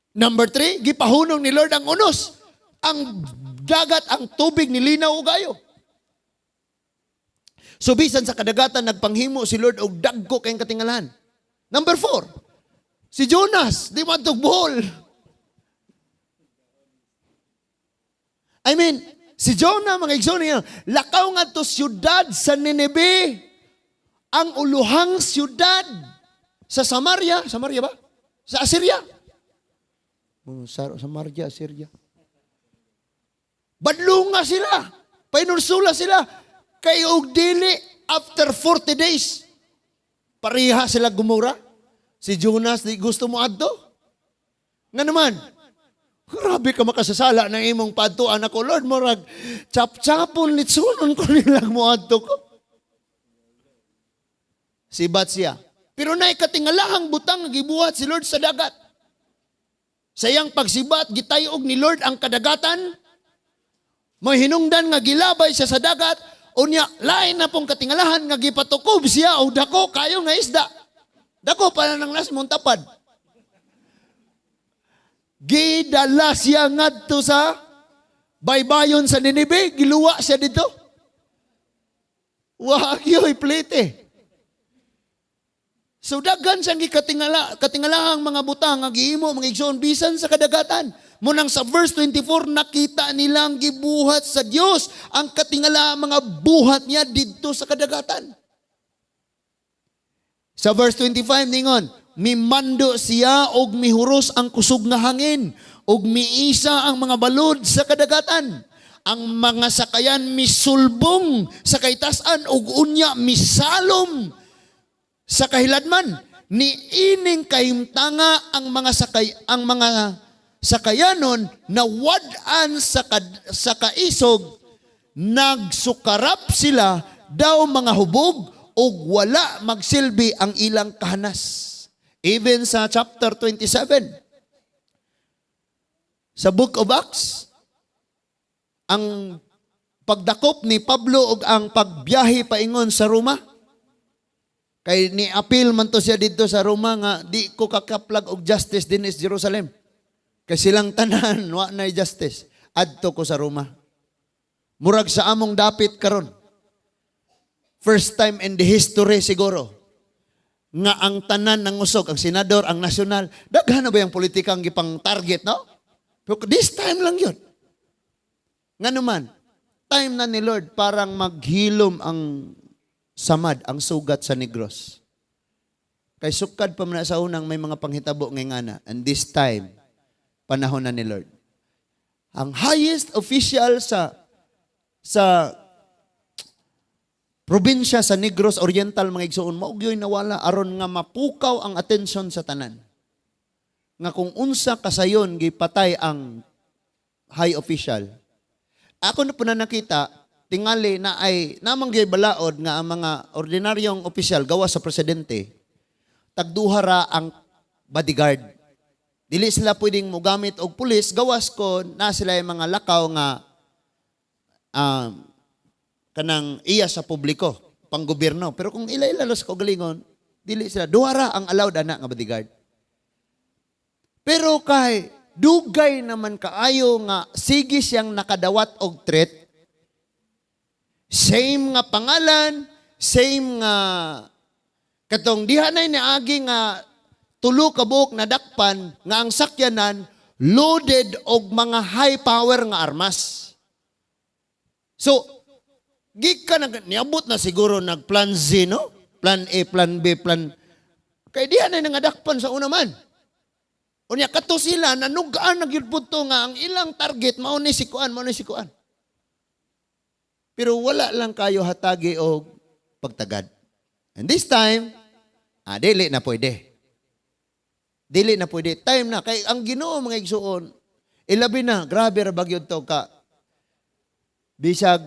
S1: Number 3, gipahunong ni Lord ang unos. Ang dagat, ang tubig nilinaw og ayo. So bisan sa kadagatan nagpanghimo si Lord og dagko kayong katingalahan. Number 4, si Jonas, di man Bohol. I mean, si Jonah, mga igsoon niya, lakaw nga to siyudad sa Nineveh, ang uluhang siyudad sa Samaria, Samaria ba? Sa Assyria. Oh, Samaria, Assyria. Badlunga sila. Painursula sila. Kay og dili after 40 days. Pareha sila gumura. Si Jonas di gusto mo adto. Nga naman, grabe ka makasasala ng imong padtuan ako, Lord, murag chap-chapon litsunon ko nilang mo adto ko. Sibat siya. Pero naay katingalahang butang nga gibuhat si Lord sa dagat. Sa iyang pagsibat, gitayog ni Lord ang kadagatan. May hinungdan nga gilabay siya sa dagat. Unya, lain na pong katingalahan nga gipatukob siya o dako kayo nga isda. Dako pa na ng las mong tapad. Gidala siya ngadto sa baybayon sa Nineveh, giluwa siya dito. Wag yo'y plite. So daghan siyang gikatingalahang mga butang nga gihimo mga igsoon bisan sa kadagatan. Munang sa verse 24 nakita nilang gibuhat sa Dios ang katingala mga buhat niya didto sa kadagatan. Sa verse 25 ningon, mimando siya og mihuros ang kusog nga hangin og miisa ang mga balod sa kadagatan. Ang mga sakayan misulbong sa kaytas-an ug unya misalom sa kahiladman. Niining kahimtanga ang mga sakay ang mga sakayanon na wad-an sa kaisog, nagsukarap sila daw mga hubog ug wala magsilbi ang ilang kahanas. Even sa chapter 27 sa Book of Acts, ang pagdakop ni Pablo ug ang pagbiyahe paingon sa Roma, kay ni appeal man to siya didto sa Roma nga di ko kakaplag og justice din is Jerusalem. Kay silang tanan wa nay justice. Adto ko sa Roma. Murag sa among dapit karon. First time in the history siguro nga ang tanan ng usog, ang senador, ang nasyonal, daghan na ba yung politika ang gipang target, no? Pero this time lang yun. Nga naman, Time na ni Lord parang maghilom ang samad, ang sugat sa Negros. Kay sukad pa man na sa unang may mga panghitabo ngay ngana. And this time, panahon na ni Lord. Ang highest official sa probinsya sa Negros Oriental, mga igsoon, mao gyoy nawala aron nga mapukaw ang atensyon sa tanan. Nga kung unsa kasayon gipatay ang high official. Ako na po na nakita, tingali na ay namang gyud balaod nga ang mga ordinaryong opisyal gawa sa presidente, tagduha ra ang bodyguard. Dili sila pwedeng mogamit og pulis gawas ko na sila yung mga lakaw nga kanang iya sa publiko, panggobyerno. Pero kung ila-ila sa kaugalingon, dili sila. Duha ra ang allowed ana nga bodyguard. Pero kay dugay naman kaayo nga sige siyang nakadawat og threat, same nga pangalan, same nga katong diha na niagi nga tulo ka buok nadakpan nga ang sakyanan loaded og mga high power nga armas. So, gikan nag niabot na siguro nag plan Z, no? Plan A, plan B, plan. Kay diha na nangadakpan sa una man. Unya kato sila nanugaan na gyud pud to nga ang ilang target mao ni si kuan, mao ni si kuan. Pero wala lang kayo hatagi og pagtagad. And this time, dili na pwede. Dili na pwede. Time na. Kay ang Ginoo, mga igsuon, ilabi na, grabe ra bagyod to ka. Bisag,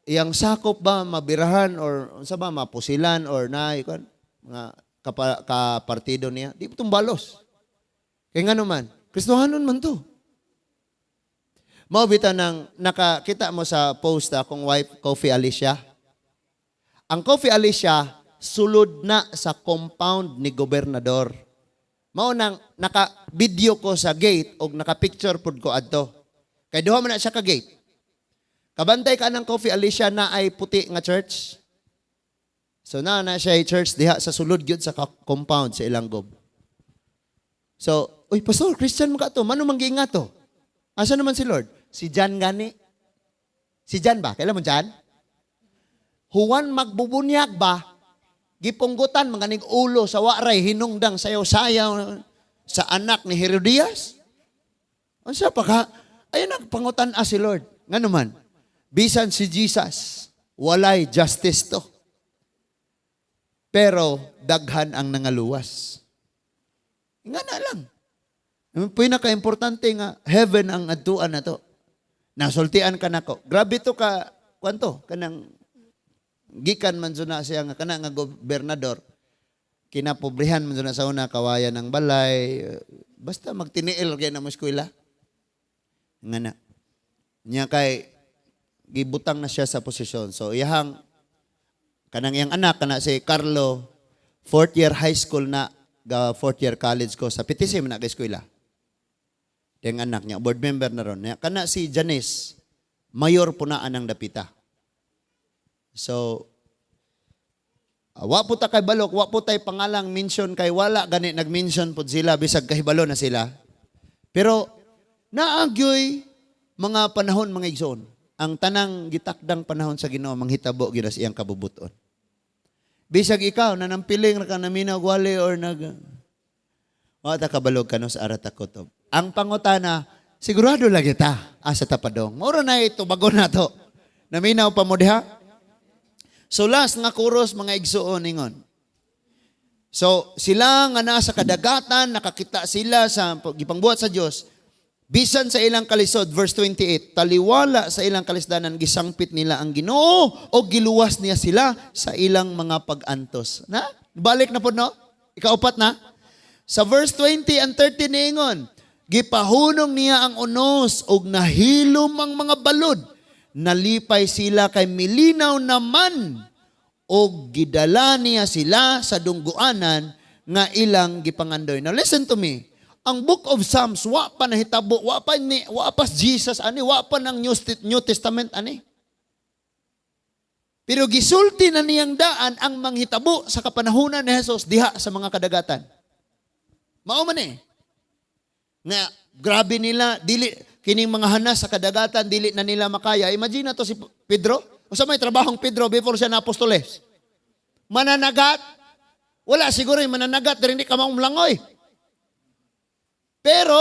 S1: iyang sakop ba, mabirahan, or unsa ba, mapusilan, or na, kuan, mga kapartido niya, di po tumbalos. Kaya nga naman, Kristohanon man to. Mao bitaw nang nakakita mo sa post akong wife, Coffee Alicia. Ang Coffee Alicia, sulod na sa compound ni gobernador. Mao nang naka-video ko sa gate og naka-picture pud ko adto. Kay duha man na siya ka gate. Kabantay ka ng Coffee Alicia na ay puti nga church. So na na siya ay church diha sa sulod gyud sa compound sa ilang gob. So, "Uy, pastor, Christian mo ka to. Mano man giinga to? Asa naman si Lord?" Si John gani. Si John ba? Kailan mo John? Juan magbubunyag ba? Gipunggutan mga nig ulo sa waray hinungdang sayaw-sayaw sa anak ni Herodias. Unsa pa ka? Ayun ang pangutan a si Lord. Nga naman, bisan si Jesus, walay justice to. Pero daghan ang nangaluwas. Nga na lang. Ang pinaka-importante nga, heaven ang adtuan na to. Nasultian ka nako. Grabe to ka, kwanto, kanang gikan man na siya nga kana nga gobernador. Kinapobrihan man na sa una, kawayan ng balay. Basta magtiniil kay na mo eskwela. Nga na. Nya kay gibutang na siya sa posisyon. So iyahang kanang iyang anak kana si Carlo, fourth year high school na, ga fourth year college ko sa PTC man na eskwela. Yang anak niya, board member na ron. Nya, kana si Janice, mayor po na anang dapita. So, wa po ta kay balok, wa po tay pangalang mention kay wala gani nag-mention pod sila bisag kahibalo na sila. Pero naagyoy mga panahon, mga igsoon. Ang tanang gitakdang panahon sa Ginoo manghitabo gyud sa iyang kabubuton. Bisag ikaw na nampiling ra ka naminaw wali or nag wa ta kabalog kano sa arat kutob. Ang pangutana, sigurado lagi ta asa ta padong. Moro na ito bago na to. Naminaw pa mo diha? So last nga chorus, mga igsuon, ingon. So sila nga nasa kadagatan, nakakita sila sa gipangbuhat sa Dios. Bisan sa ilang kalisod, verse 28, taliwala sa ilang kalisdanan, gisangpit nila ang Ginoo o giluwas niya sila sa ilang mga pag-antos. Na? Balik na po, no? Ikaupat na. Sa verse 20 and 30 niingon, gipahunong niya ang unos ug nahilom ang mga balod. Nalipay sila kay milinaw naman og gidala niya sila sa dungguanan nga ilang gipangandoy. Now listen to me. Ang Book of Psalms wa pa nahitabo, wa pa Jesus ani, wa pa ng New Testament ani. Pero gisulti na niyang daan ang manghitabo sa kapanahunan ni Jesus diha sa mga kadagatan. Mao man eh. Nga grabe nila dili Kining mga hanas sa kadagatan dili na nila makaya. Imagine na to si Pedro. Usa may trabahong Pedro before siya na apostoles? Mananagat. Wala siguro yung mananagat diri, hindi ka maumlangoy. Pero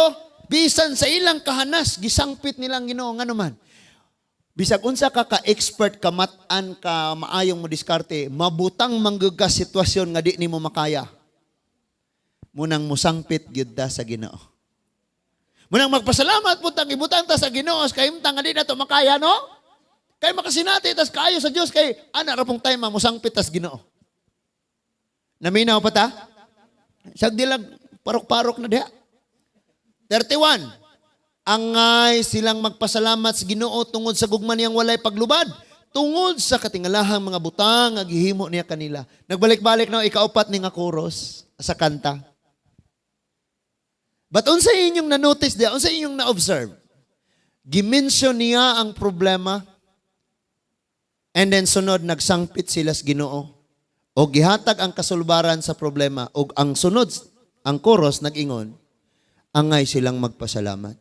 S1: bisan sa ilang kahanas, gisangpit nilang Ginoo, ngano man. Bisag unsa ka ka-expert, kamat-an ka, maayong mo diskarte, mabutang manggug ka sitwasyon nga di nimo makaya. Munang musangpit gyud ta sa Ginoo. Munang magpasalamat pud tang ibutang ta sa Ginoo kay imtang nga di na to makaya, no? Kay makasinati tas kaayo sa Dios kay ana ra pong time musangpit tas Ginoo. Naminaw pa ta? Sag dilag parok-parok na diha. 31. Angay silang magpasalamat sa Ginoo tungod sa gugma niyang walay paglubad, tungod sa katingalahang mga butang nga gihimo niya kanila. Nagbalik-balik na ikaupat ni nga chorus sa kanta. But unsa inyong na-notice diya? Unsa inyong na-observe? Gimension niya ang problema and then sunod nagsangpit sila sa Ginoo. O gihatag ang kasulbaran sa problema og ang sunod ang chorus nag-ingon, angay silang magpasalamat.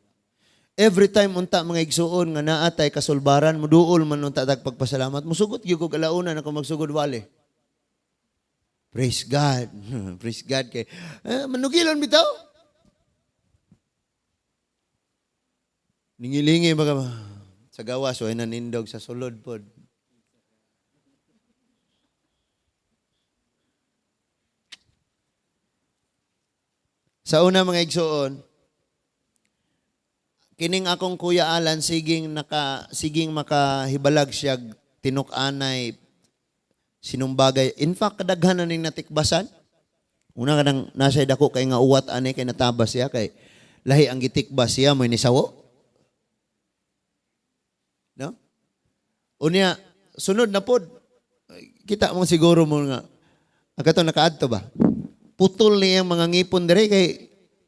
S1: Every time unta, mga igsuon, nga naa tay kasulbaran, muduol man unta tag pagpasalamat. Musugot gyud ko alauna na ko magsugod wale. Praise God. Praise God kay manugilon bitaw. Ningilingi ba ka sa gawas way nanindog sa sulod pod. Sa una, mga igsuon, kining akong kuya Alan siging makahibalag siya tinuk-anay, sinumbagay. In fact, kadaghan na ning natikbasan. Una kanang nasa dako kay nga uwat ani kay natabas siya kay lahi ang gitikbas siya mo'y nisawo. No? Unya sunod na pod kita mo siguro mo nga ang kato nakaadto ba? Putol niya ang mga ngipon dire kay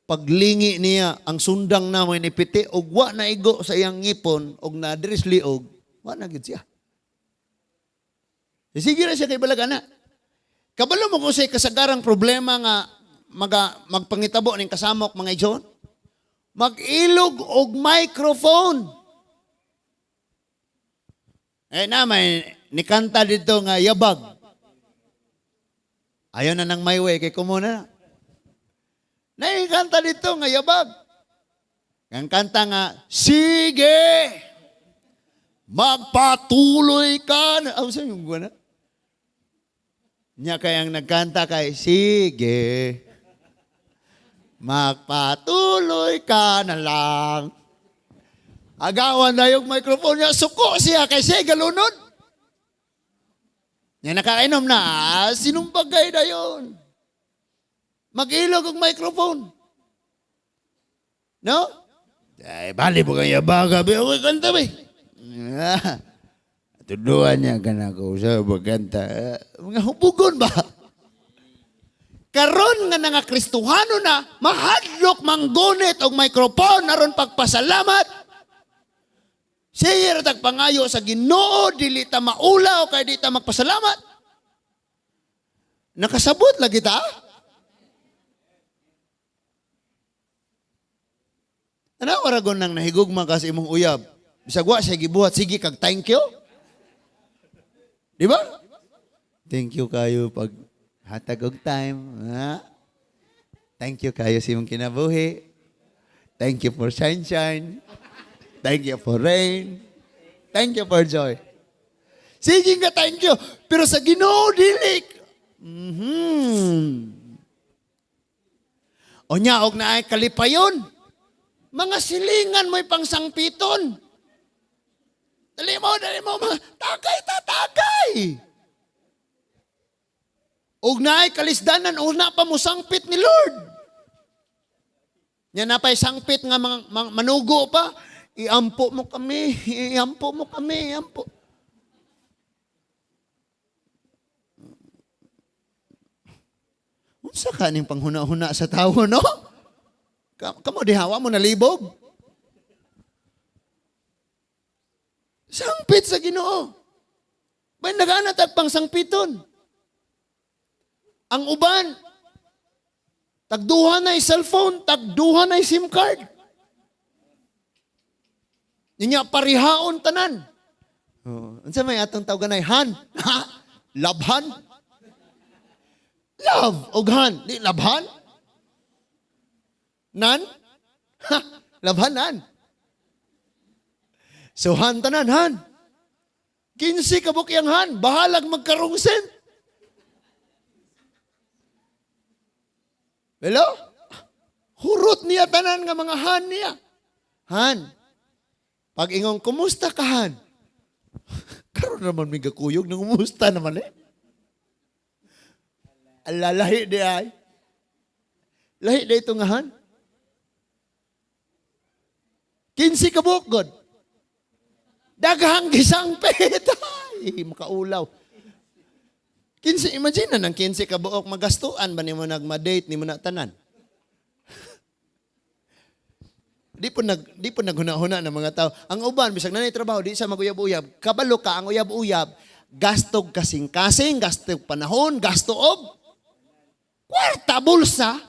S1: paglingi niya ang sundang na mo'y nipiti og wa na igo sa iyang ngipon og na diri liog, wa na gid siya. Sige ra siya kay balag ana. Kabalo mo kung say kasagarang problema nga magpangitabo ning kasamok, mga igsoon? Mag-ilog og microphone. Eh na may nikanta dito nga yabag. Ayaw na nang my way kay kumo na. Naikanta dito nga yabag. Ang kanta nga, sige, magpatuloy ka na. Aw, saan yung na? Nya kay ang nagkanta kay, sige, magpatuloy ka na lang. Agawan na yung microphone niya, suko siya kay siya galunod. Nya nakainom na, sinumbagay na yun. Mag-ilog og microphone. No? Ay, bali mo kang yabaga, be. Okay, kanta, be. Tuduan niya ka na ko sa magkanta. Mga hubugon ba? Karon nga nga Kristohano na, mahadlok manggunit og microphone aron pagpasalamat. Sige ra tag pangayo sa Ginoo, dili ta maulaw kay di ta magpasalamat. Nakasabot lagi ta? Ano waragon nang nahigugma ka sa imong uyab? Bisag wa siya gibuhat, sige kag thank you. Di ba? Thank you kayo pag hatag og time. Ha? Thank you kayo sa imong kinabuhi. Thank you for sunshine. Thank you for rain. Thank you for joy. Sige nga thank you. Pero sa Ginoo dili. Onya og naay kalipayon. Mga silingan mo'y pangsangpiton. Dali mo, dali mo, mga tagay ta, tagay. Og naay kalisdanan, una pa mo sangpit ni Lord. Nya napay sangpit nga mga manugo pa, iampo mo kami, iampo mo kami, iampo. Unsa ka ning panghuna-huna sa tawo, no? Kamo dihawa mo nalibog. Sangpit sa Ginoo. Bay nagana tag pangsangpiton. Ang uban, tagduha na cellphone, tagduha na SIM card. Ninya parihaon tanan. Oh, unsa may atong tawganay han? Ha? Labhan? Love og han, di labhan? Nan? Ha, labhan nan. So han tanan han. 15 ka buok iyang han, bahalag magkarungsen. Hello? Hurot niya tanan nga mga han niya. Han. Pag ingong, "Kumusta ka, han?" Karon naman may gakuyog, nangumusta naman eh. Alalahi di ay. Lahi di ito nga han. 15 ka buok, God. Daghang gisangpit. Ay, makaulaw. 15, imagine na ng 15 ka buok magastuan ba nimo nagma-date nimo na tanan. Di po naghuna-huna ng mga tao. Ang uban bisag nanay trabaho di sa maguyab-uyab, kabalo ka ang uyab-uyab, gastog kasing-kasing, gastog panahon, gasto og kwarta bulsa.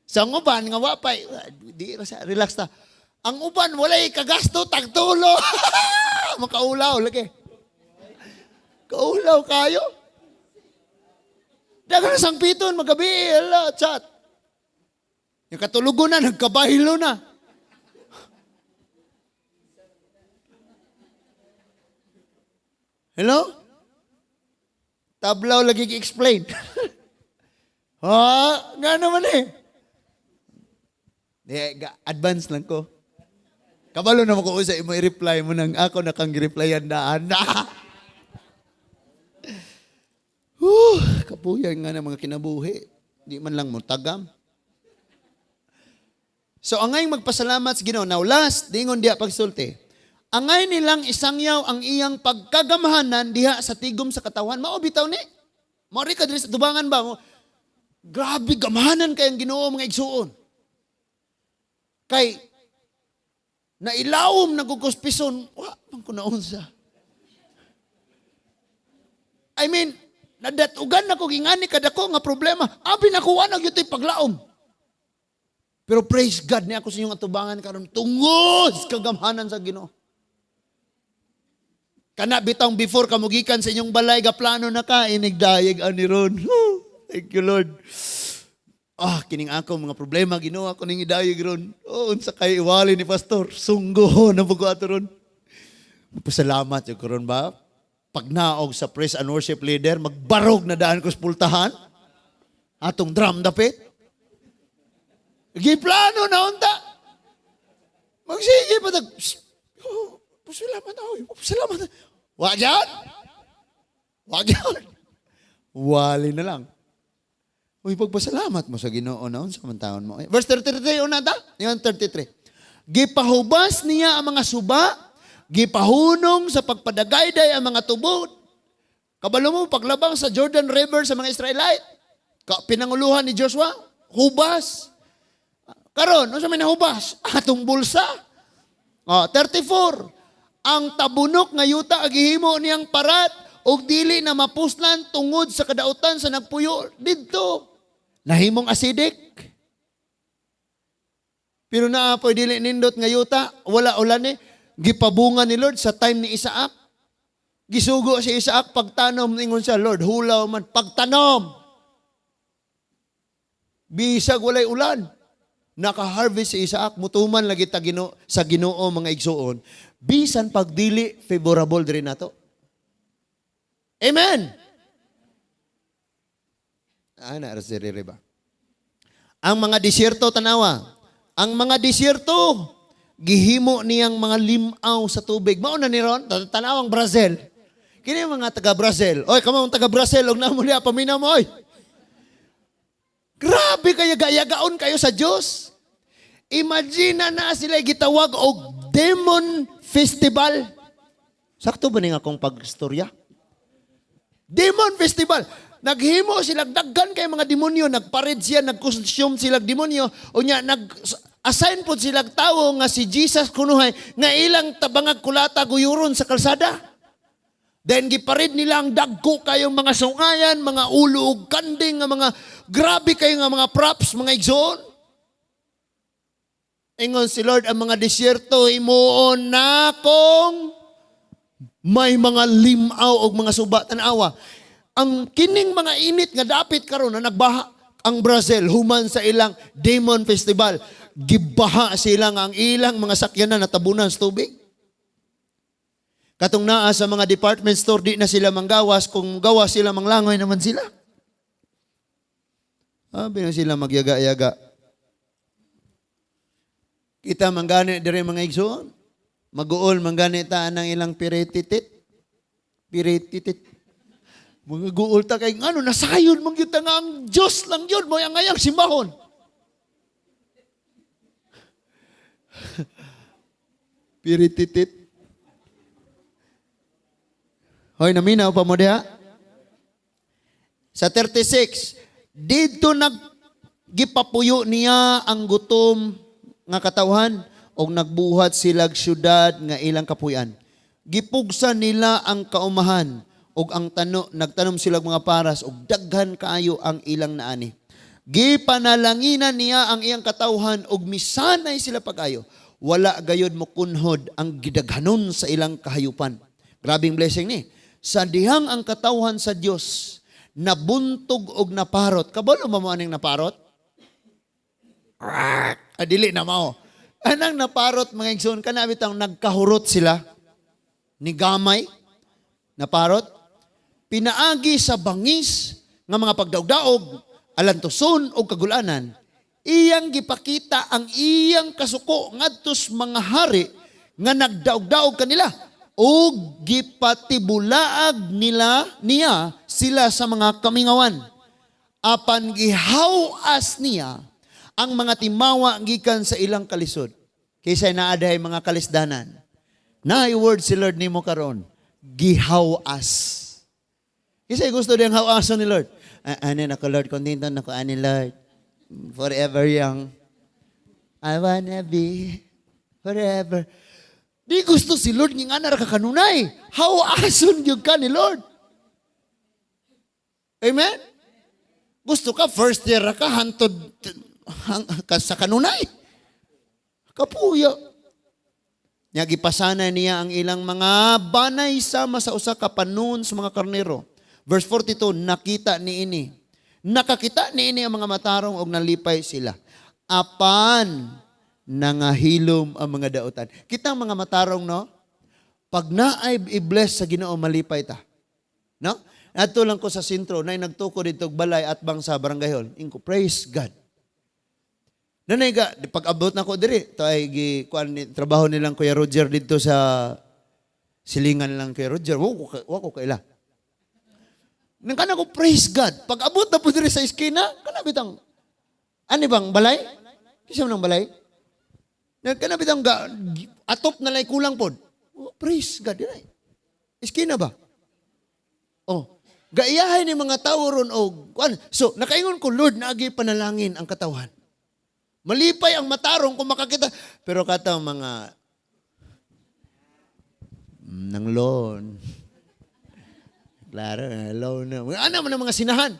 S1: Sa ang uban nga wa pa di ra sa relax ta. Ang uban walay kagasto tagtulo. Makaulaw lagi. Kaulaw kayo. Daghan sangpiton magabi, ala, chat. Yung katulugo na, nagkabahilo na. Hello? Tablaw lagi gi-explain. Ha? Nga naman eh. Di, advance lang ko. Kabalo naman ko sa imo i-reply mo nang ako na kang gi-replyan daan. Whew, kapuyan nga ng mga kinabuhi. Di man lang mo tagam. So angay magpasalamat sa Ginoo. Now last, dingon diha pagsulti. Angay nilang isangyaw ang iyang pagkagamhanan diha sa tigom sa katawan. Mao bitaw ni. Mao ka diri sa tubangan ba? Grabe gamhanan kay ang Ginoo, mga igsuon. Kay nailawom nagkukuspison, wa man ko naunsa. I mean, nadatugan na ko gingani kadako nga problema. Abi na ko wa na gyud paglaom. Pero praise God ni ako sa inyong atubangan karon tungod sa kagamhanan sa Ginoo. Kana bitawng before ka mugikan sa inyong balay gaplano na ka inigdayeg ani ron. Thank you, Lord. Ah, kining ako mga problema Ginoo ako ning idayeg ron. Oh, unsa kay iwali ni pastor? Sunggo na bugo ato ron. Pasalamat jud ko ron ba? Pagnaog sa praise and worship leader, magbarog na daan ko sa pultahan. Atong drum dapit. Giplano na unta. Magsige pa tag. Oh, pasalamat ako. Pasalamat. Wa yan? Wa yan? Wali na lang. Uy, pagpasalamat mo sa Ginoo na unsa man taon mo. Verse 33 una ta? Yung 33. Gipahubas niya ang mga suba, gipahunong sa pagpadagayday ang mga tubod. Kabalo mo paglabang sa Jordan River sa mga Israelite. Pinanguluhan ni Joshua, hubas. Karon, unsa may nahubas? Atong bulsa. Oh, 34. Ang tabunok nga yuta gihimo niyang parat ug dili na mapuslan tungod sa kadautan sa nagpuyo didto. Nahimong acidic. Pero naa po'y dili nindot nga yuta, wala ulan eh. Gipabunga ni Lord sa time ni Isaac. Gisugo si Isaac pagtanom, ingon siya, "Lord, hulaw man pagtanom." Bisag walay ulan. Naka-harvest si Isaac, mutuman lagi ta Ginoo sa Ginoo, mga igsuon. Bisan pagdili favorable diri nato. Amen. Ah, na ba? Ang mga disyerto, tanawa. Ang mga disyerto gihimo niyang mga limaw sa tubig. Mao na ni ron, tanaw ang Brazil. Kini mga taga Brazil. Oy, kamo ang taga Brazil og namo diha paminaw mo oy. Grabe kayo gayagaon kayo sa Dios. Imagine na na sila gitawag og Demon Festival. Sakto ba ning akong pagstorya? Demon Festival. Naghimo sila daghan kay mga demonyo, nagpared siya, nagkonsume sila demonyo, unya nag assign pod sila tawo nga si Jesus kunuhay nga ilang tabangag kulata guyuron sa kalsada. Then giparid nila ang dagko kayong mga sungayan, mga ulo ug kanding nga mga grabe kayo nga mga props, mga igsoon. Ingon si Lord, ang mga disyerto himuon nakong may mga limaw og mga suba. Tanawa. Ang kining mga init nga dapit karon na nagbaha ang Brazil human sa ilang Demon Festival, gibaha sila nga ang ilang mga sakyanan natabunan sa tubig. Katong naa sa mga department store, di na sila manggawas. Kung gawas sila, manglangoy naman sila. Abi na sila magyaga-yaga. Kita manggani diri, mga igsoon. Maguol manggani ta ng ilang pirititit. Pirititit. Mga guol ta kay ngano nasayon man gyud ta nga ang Dios lang gyud mo ang ayang simbahon. Pirititit. Hoy, naminaw pa mo diha? Sa 36, didto nag gipapuyo niya ang gutom nga katawhan og nagbuhat silag syudad nga ilang kapuyan. Gipugsa nila ang kaumahan og ang tano nagtanom sila mga paras og daghan kaayo ang ilang naani. Gipanalanginan niya ang iyang katawhan og misanay sila pag-ayo. Wala gayod mokunhod ang gidaghanon sa ilang kahayupan. Grabing blessing ni. Sa dihang ang katawhan sa Dios nabuntog og naparot. Kabalo ba mo aning naparot? Ah, dili na mao. Anang naparot, mga igsoon, kana bitang nagkahurot sila ni gamay naparot pinaagi sa bangis nga mga pagdaog-daog, alantuson og kagulanan. Iyang gipakita ang iyang kasuko ngadto sa mga hari nga nagdaog-daog kanila ug gipatibulaag nila niya sila sa mga kamingawan. Apan gihaw-as niya ang mga timawa gikan sa ilang kalisod. Kaysa naaday mga kalisdanan. Naay word si Lord nimo karon. Gihaw-as. Kaysa gusto diyang haw-ason ni Lord. Ano na ko, Lord, kontento na ko ani, Lord. Forever young. I wanna be forever. Di gusto si Lord nga nga ka kanunay. Haw-ason gyud ka ni Lord. Amen? Gusto ka, first year ra ka, hantod ka sa kanunay. Kapuyo. Nya gipasana niya ang ilang mga banay sama sa usa ka panon sa mga karnero. Verse 42, nakita niini. Nakakita niini ang mga matarong og nalipay sila. Apan nangahilom ang mga dautan. Kitang mga matarong, no? Pag naay i-bless sa Ginoo, malipay ta. No? Adto lang ko sa sentro, nay nagtuko dito og balay at bang sa barangay hall. Ingko, "Praise God." Nanay ga, di pag abot na ko diri, to ay gi kuan ni trabaho nilang Kuya Roger dito sa silingan lang Kuya Roger. Wa ko kaila. Nang kana ko, "Praise God." Pag abot na po diri sa eskina, kana bitang ani bang balay? Kisa man ang balay? Nang kana bitang ga, atop na lay kulang pod. Oh, praise God dinay. Eskina ba? Oh, gaiyahay ni mga tawo ron og kuan. So, nakaingon ko, "Lord, naagi panalangin ang katawhan." Malipay ang matarong kung makakita. Pero kataw mga nang loan. Klaro, loan na. Ano man ang mga sinahan?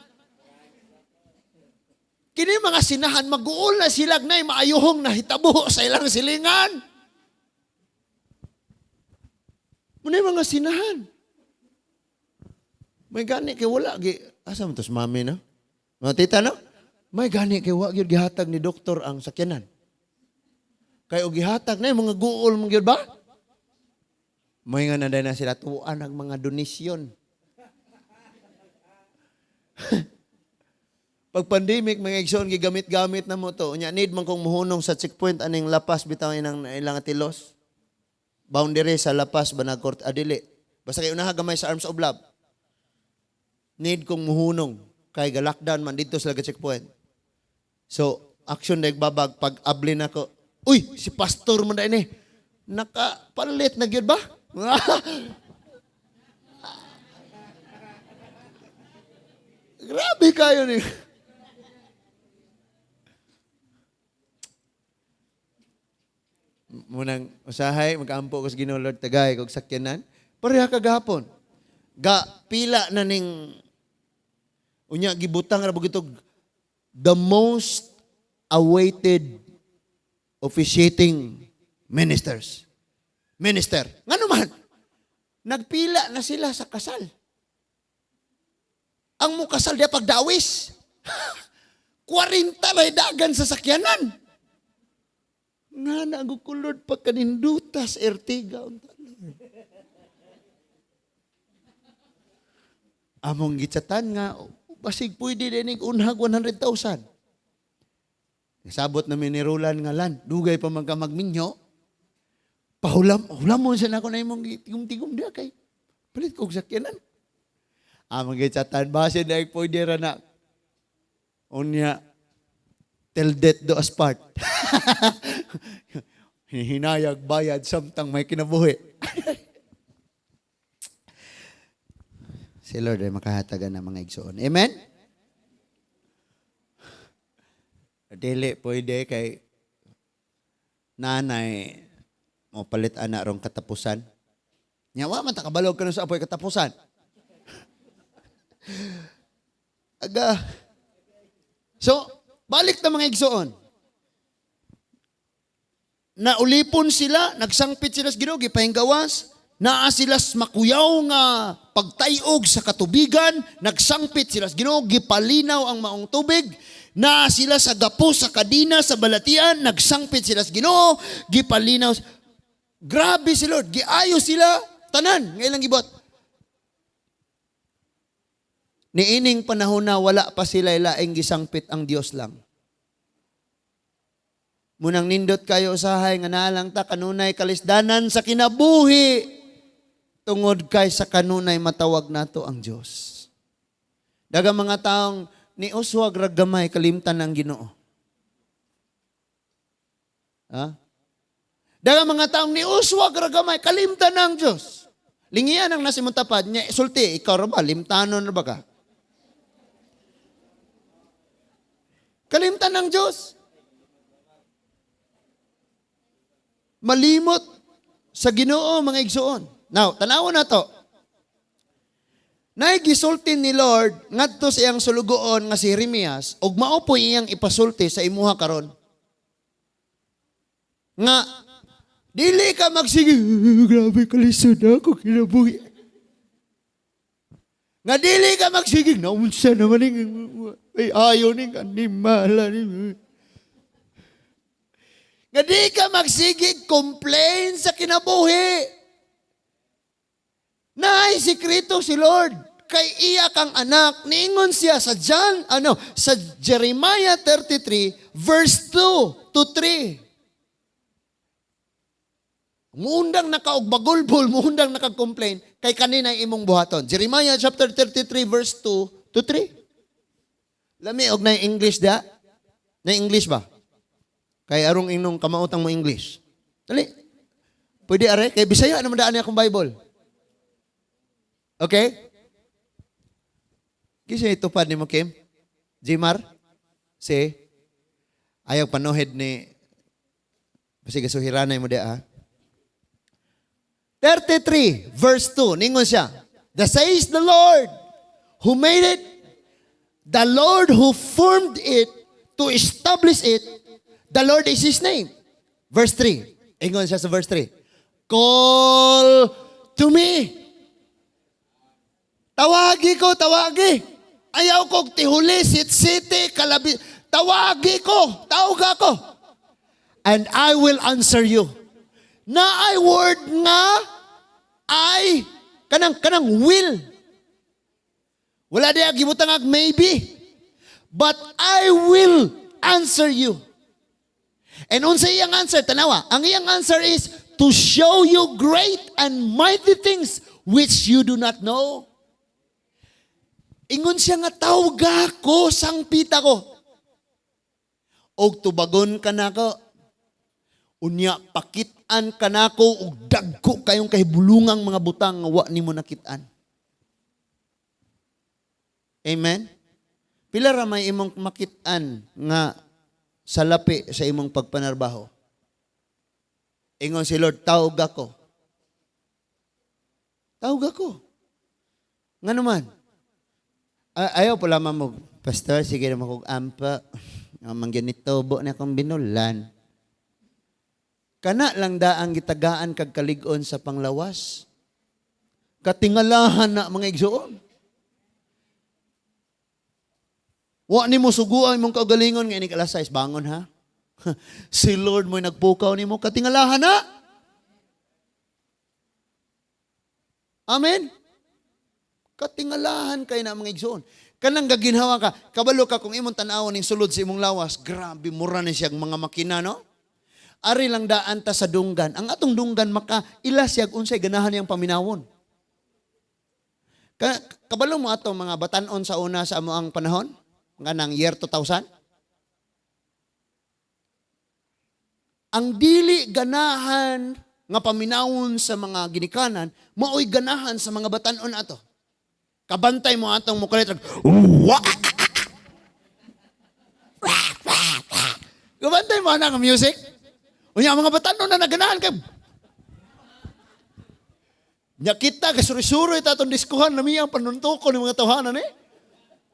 S1: Kini mga sinahan, mag-uol na sila na maayuhong nahitabo sa ilang silingan. Muna yung mga sinahan. May gani kay wala gi asa man tos mami, no? Mga tita, no? May gani kay wa gyud gihatag ni doktor ang sakyanan. Kay og gihatag na yung mga guol man gyud ba? May nga na na sila tuan ang mga donasyon. Pag pandemic, mga igsoon, gigamit-gamit na mo to. Unya, need man kong muhunong sa checkpoint aning Lapas bitaw inang ilang tilos. Boundary sa Lapas ba nagkort adili. Basta kay unaha gamay sa Arms of Love. Need kong muhunong kay ga-lockdown man dito sa checkpoint. So, action na babag pag abli na ko. Uy, si pastor man ni. Nakapalit na gyud ba? Grabe kayo ni. Munang usahay magaampo ko sa Ginoo, Lord, tagay kog sakyanan. Pareha kagahapon. Ga pila na ning unya gibutang ra bugitog the most awaited Officiating ministers. Minister. Ngano man? Nagpila na sila sa kasal. Ang mukasal diya pagdawis. 40 na dagan sa sakyanan. Nga na ang ko, Lord, pagkanindutas Ertiga. Unta, Lord. Among gitsatan nga, basig pwede din unhag 100,000. Sabot na ni Roland nga lan, dugay pa man ka magminyo. Pahulam, hulam mo sa nako na imong tigom-tigom diya kay palit kog sakyanan. Among gitsatan, base na pwede ra na. Unya, till death do us part. Hinayag bayad samtang may kinabuhi. Si Lord ay makahatagan ng mga igsoon. Amen? Dili pwede kay nanay mo palit ana rong katapusan. Nya wa man ta kabalog kanu sa apoy katapusan. Aga. So, balik na mga igsoon. Naulipon sila, nagsangpit sila sa Ginoo, gipahinggawas. Naa sila sa makuyaw nga pagtayog sa katubigan, nagsangpit sila sa Ginoo, gipalinaw ang maong tubig. Naa sila sa gapos sa kadina sa balatian, nagsangpit sila sa Ginoo, gipalinaw. Grabe si Lord, giayo sila tanan nga ilang gibuhat. Niining panahon na wala pa sila ilaing gisangpit ang Dios lang. Munang nindot kayo usahay nga naalang ta kanunay kalisdanan sa kinabuhi tungod kay sa kanunay matawag nato ang Dios. Daghang mga taong niuswag ra gamay kalimtan ang Ginoo. Ha? Daghang mga taong niuswag ra gamay kalimtan ang Dios. Lingian ang nasa imong tapad nya sulti ikaw ra ba limtanon ra ba ka? Kalimtan ang Dios. Malimot sa Ginoo mga igsoon. Now, tan-awon na to. Naigisulti ni Lord ngadto sa iyang sulugoon nga si Jeremias ug mao po iyang ipasulti sa imuha karon. Nga dili ka magsige, grabe kalisod ako kinabuhi. Nga dili ka magsige, naunsa naman ning ay ayo ning animal ni. Nga di ka magsige complain sa kinabuhi. Naay sikreto si Lord kay iya kang anak. Niingon siya sa John, sa Jeremiah 33 verse 2 to 3. Muundang nakaugbagulbol, muundang nakakomplain kay kanina imong buhaton. Jeremiah chapter 33 verse 2 to 3. Lami og na English da? Na English ba? Kay arong inong kamautang mo English. Dali. Pwede are kay Bisaya naman daan akong Bible. Okay? Kisa itupad ni mo, Kim? Jimar? Si? Ayaw panuhid ni... Kasi gasuhiranay mo di, ha? 33, verse 2. Ningon siya. The says the Lord who made it, the Lord who formed it to establish it, the Lord is His name. Verse 3. Ingon siya sa verse 3. Call to me. Tawagi ko, tawagi. Ayaw kong tihuli, sit-city, kalabi. Tawagi ko, tawag ako. And I will answer you. Na I word nga, I, kanang will. Wala diya gibutang ag maybe. But I will answer you. And unsa iyang answer, tanawa, ang iyang answer is to show you great and mighty things which you do not know. Ingon siya nga, tawga ko, sangpita ko. Og tubagon ka nako. Unya, pakitaan ka nako, og dagko kayong kahibulungang mga butang nga wa nimo nakitaan. Amen? Pila ra may imong makitaan nga sa lapi sa imong pagpanarbaho? Ingon si Lord, tawag ako. Tawag ako. Nga naman? Ayaw pala mo, Pastor, sige naman kong ampa. Ang mangganito, bo na akong binulan. Kana lang daang gitagaan kag kalig-on sa panglawas. Katingalahan na, mga igsoon. Wa nimo suguan imong kaugalingon nga inig alas 6, bangon ha. Si Lord mo'y nagpukaw nimo, katingalahan na. Amen. Katingalahan kay na, mga igsoon. Kanang gaginhawa ka, kabalo ka kung imong tan-awon ning sulod sa imong lawas, grabe mura ni siyang mga makina, no? Ari lang daan ta sa dunggan. Ang atong dunggan maka ila siyag unsay ganahan niyang paminawon. Kabalo mo atong mga batan-on sa una sa amo ang panahon? Nga nang year 2000? Ang dili ganahan nga paminawon sa mga ginikanan, maoy ganahan sa mga batan-on ato. Kabantay mo atong mukalit. Wah! Kabantay mo anak ang music. Unya ang mga batan-on na naganahan kay nya kita kay suri-suri ta atong diskuhan na miyang panuntuko ni mga tawhanan eh.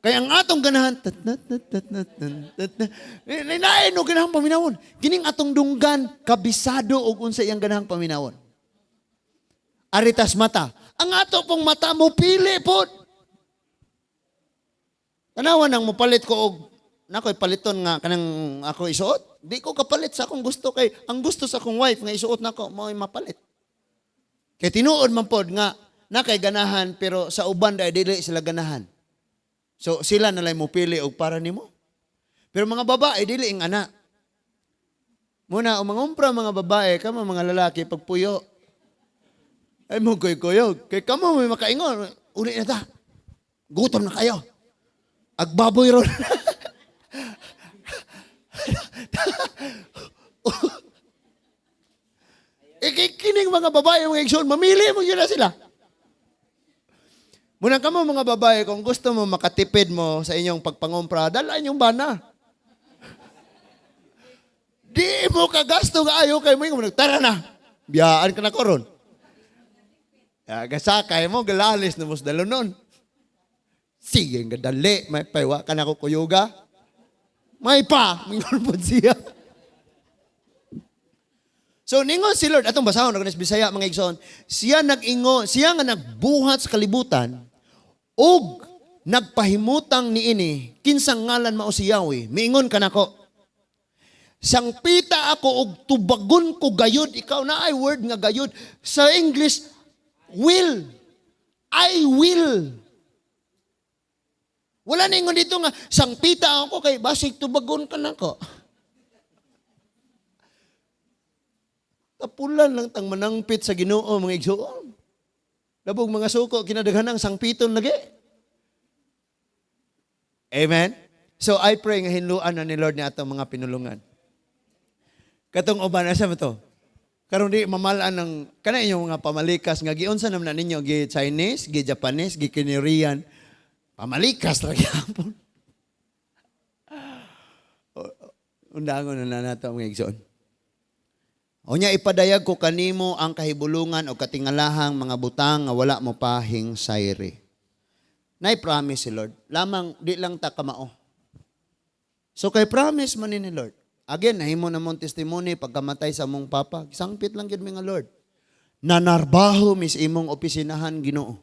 S1: Kaya ang atong ganahan tat tat tat tat tat tat tat. Ninain og ganahan paminawon. Kining atong dunggan kabisado og unsa iyang ganahang paminawon. Aritas mata. Ang ato pong mata mo pili pod. Tanawan nang mopalit ko og nakoy paliton nga kanang ako isuot. Di ko kapalit sa akong gusto kay ang gusto sa akong wife nga isuot nako mao'y mapalit. Kay tinuod man pod nga nakay ganahan pero sa uban dai dili sila ganahan. So sila na lang mopili og para nimo. Pero mga babae dili ing ana. Muna o mangumpra mga babae kamo mga lalaki pagpuyo. Ay mo koy kuyog kay kamo may makaingon uli na ta. Gutom na kayo. Agbaboy ron. Ikikining mga babae, mga igsoon, mamili mo yun na sila. Muna kamo mga babae, kung gusto mo makatipid mo sa inyong pagpangumpra, dala inyong bana. Di mo kagasto nga ayaw kay mo, tara na, biyaan ka na koron. Gasakay mo, galalis na mo sa dalonon. Sige, nga dali, may paywa ka na ko kuyuga. May pa, mingon po siya. So, ningon si Lord, atong basahon, ako Bisaya, mga igsoon, siya nag-ingon, siya nga nagbuhat sa kalibutan, og nagpahimutang niini, kinsang ngalan mao si Yahweh, miingon ka nako. Sangpita ako og tubagon ko gayud, ikaw na ay word nga gayud. Sa English, will. I will. Wala na ingon dito nga, sangpita ako kay basig tubagon ka nako. Tapulan lang tang manangpit sa Ginoo mga igsoon. Labog mga suko kinadaghanang sangpiton lagi. Amen. So I pray nga hinluan na ni Lord ni atong mga pinulungan. Katong uban asa mo to? Karon di mamalaan ng kana inyong mga pamalikas nga giunsa naman na ninyo gi Chinese, gi Japanese, gi Korean. Pamalikas ra gyapon. Undangon na nato mga igsoon. Unya ipadayag ko kanimo ang kahibulungan o katingalahang mga butang nga wala mo pahing sayri. Nay promise si Lord. Lamang di lang ta kamao. So kay promise man ni Lord. Again, nahimo na mong testimony pagkamatay sa mong papa. Sangpit lang gyud mi nga Lord. Nanarbaho mis imong opisinahan Ginoo.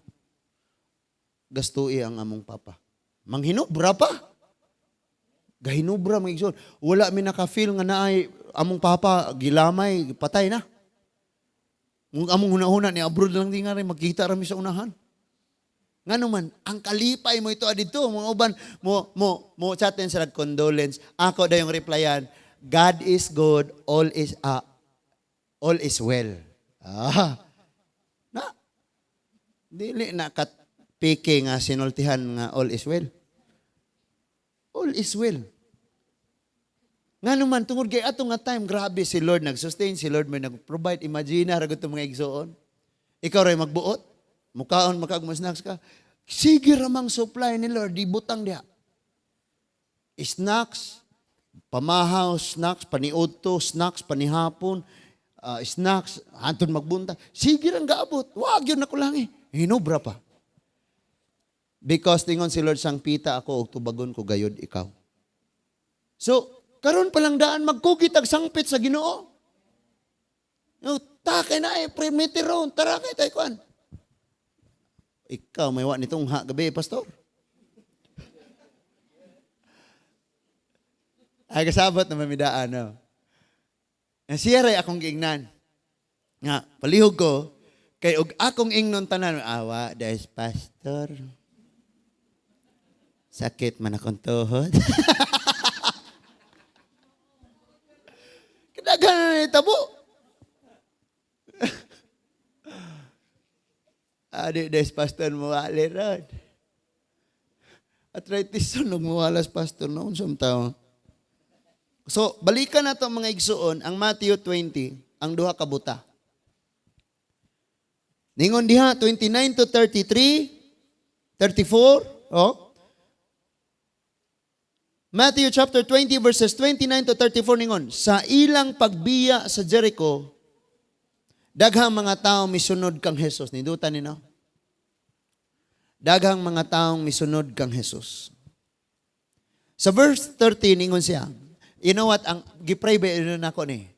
S1: Gastui ang among papa. Manghinubra pa. Gahinubra mga igsoon. Wala mi naka-feel nga naay among papa gilamay patay na. Mung among hunahuna ni abroad lang di nga rin magkita ra mi sa unahan. Ngano man ang kalipay mo ito adito mga uban mo mo mo chatin sa condolence. Ako dayong replyan, God is good, all is well. Na dili na kat peke nga sinultihan nga all is well. All is well. Ngano man tungod kay ato nga time grabe si Lord nag-sustain, si Lord may nag-provide. Imagine ra gud mga igsoon. Ikaw ray magbuot, mukaon makag mo snacks ka. Sige ra mang supply ni Lord, di butang diha. Snacks, pamahaw, snacks, paniudto, snacks, panihapon, snacks, hanton magbunta. Sige rang gaabot. Wag yun ako lang eh. Hinubra pa. Because tingon si Lord, sangpita ako og tubagon ko gayod ikaw. So, karon pa lang daan magkugit ag sangpit sa Ginoo. No, ta kay na eh, prayer ron, tara kay tay kuan. Ikaw may wa nitong ha gabi, pastor. Ay kasabot na mamidaan, no. Ang siya ray akong giingnan. Nga, palihog ko, kay og akong ingnon tanan, awa, des pastor. Sakit man akong tuhod. Kadaghan na nitabo. Adi des pastor mo wali ron. Arthritis sunog mo walas pastor noon sa tao. So, balikan na to mga igsuon, ang Matthew 20, ang duha ka buta. Ningon diha 29 to 33, 34, oh. Matthew chapter 20 verses 29 to 34 ningon, sa ilang pagbiya sa Jericho, daghang mga tao misunod kang Jesus. Nindutan ni no? Daghang mga taong misunod kang Jesus. Sa verse 30 ningon siya, you know what, ang gipray ba yun nako ni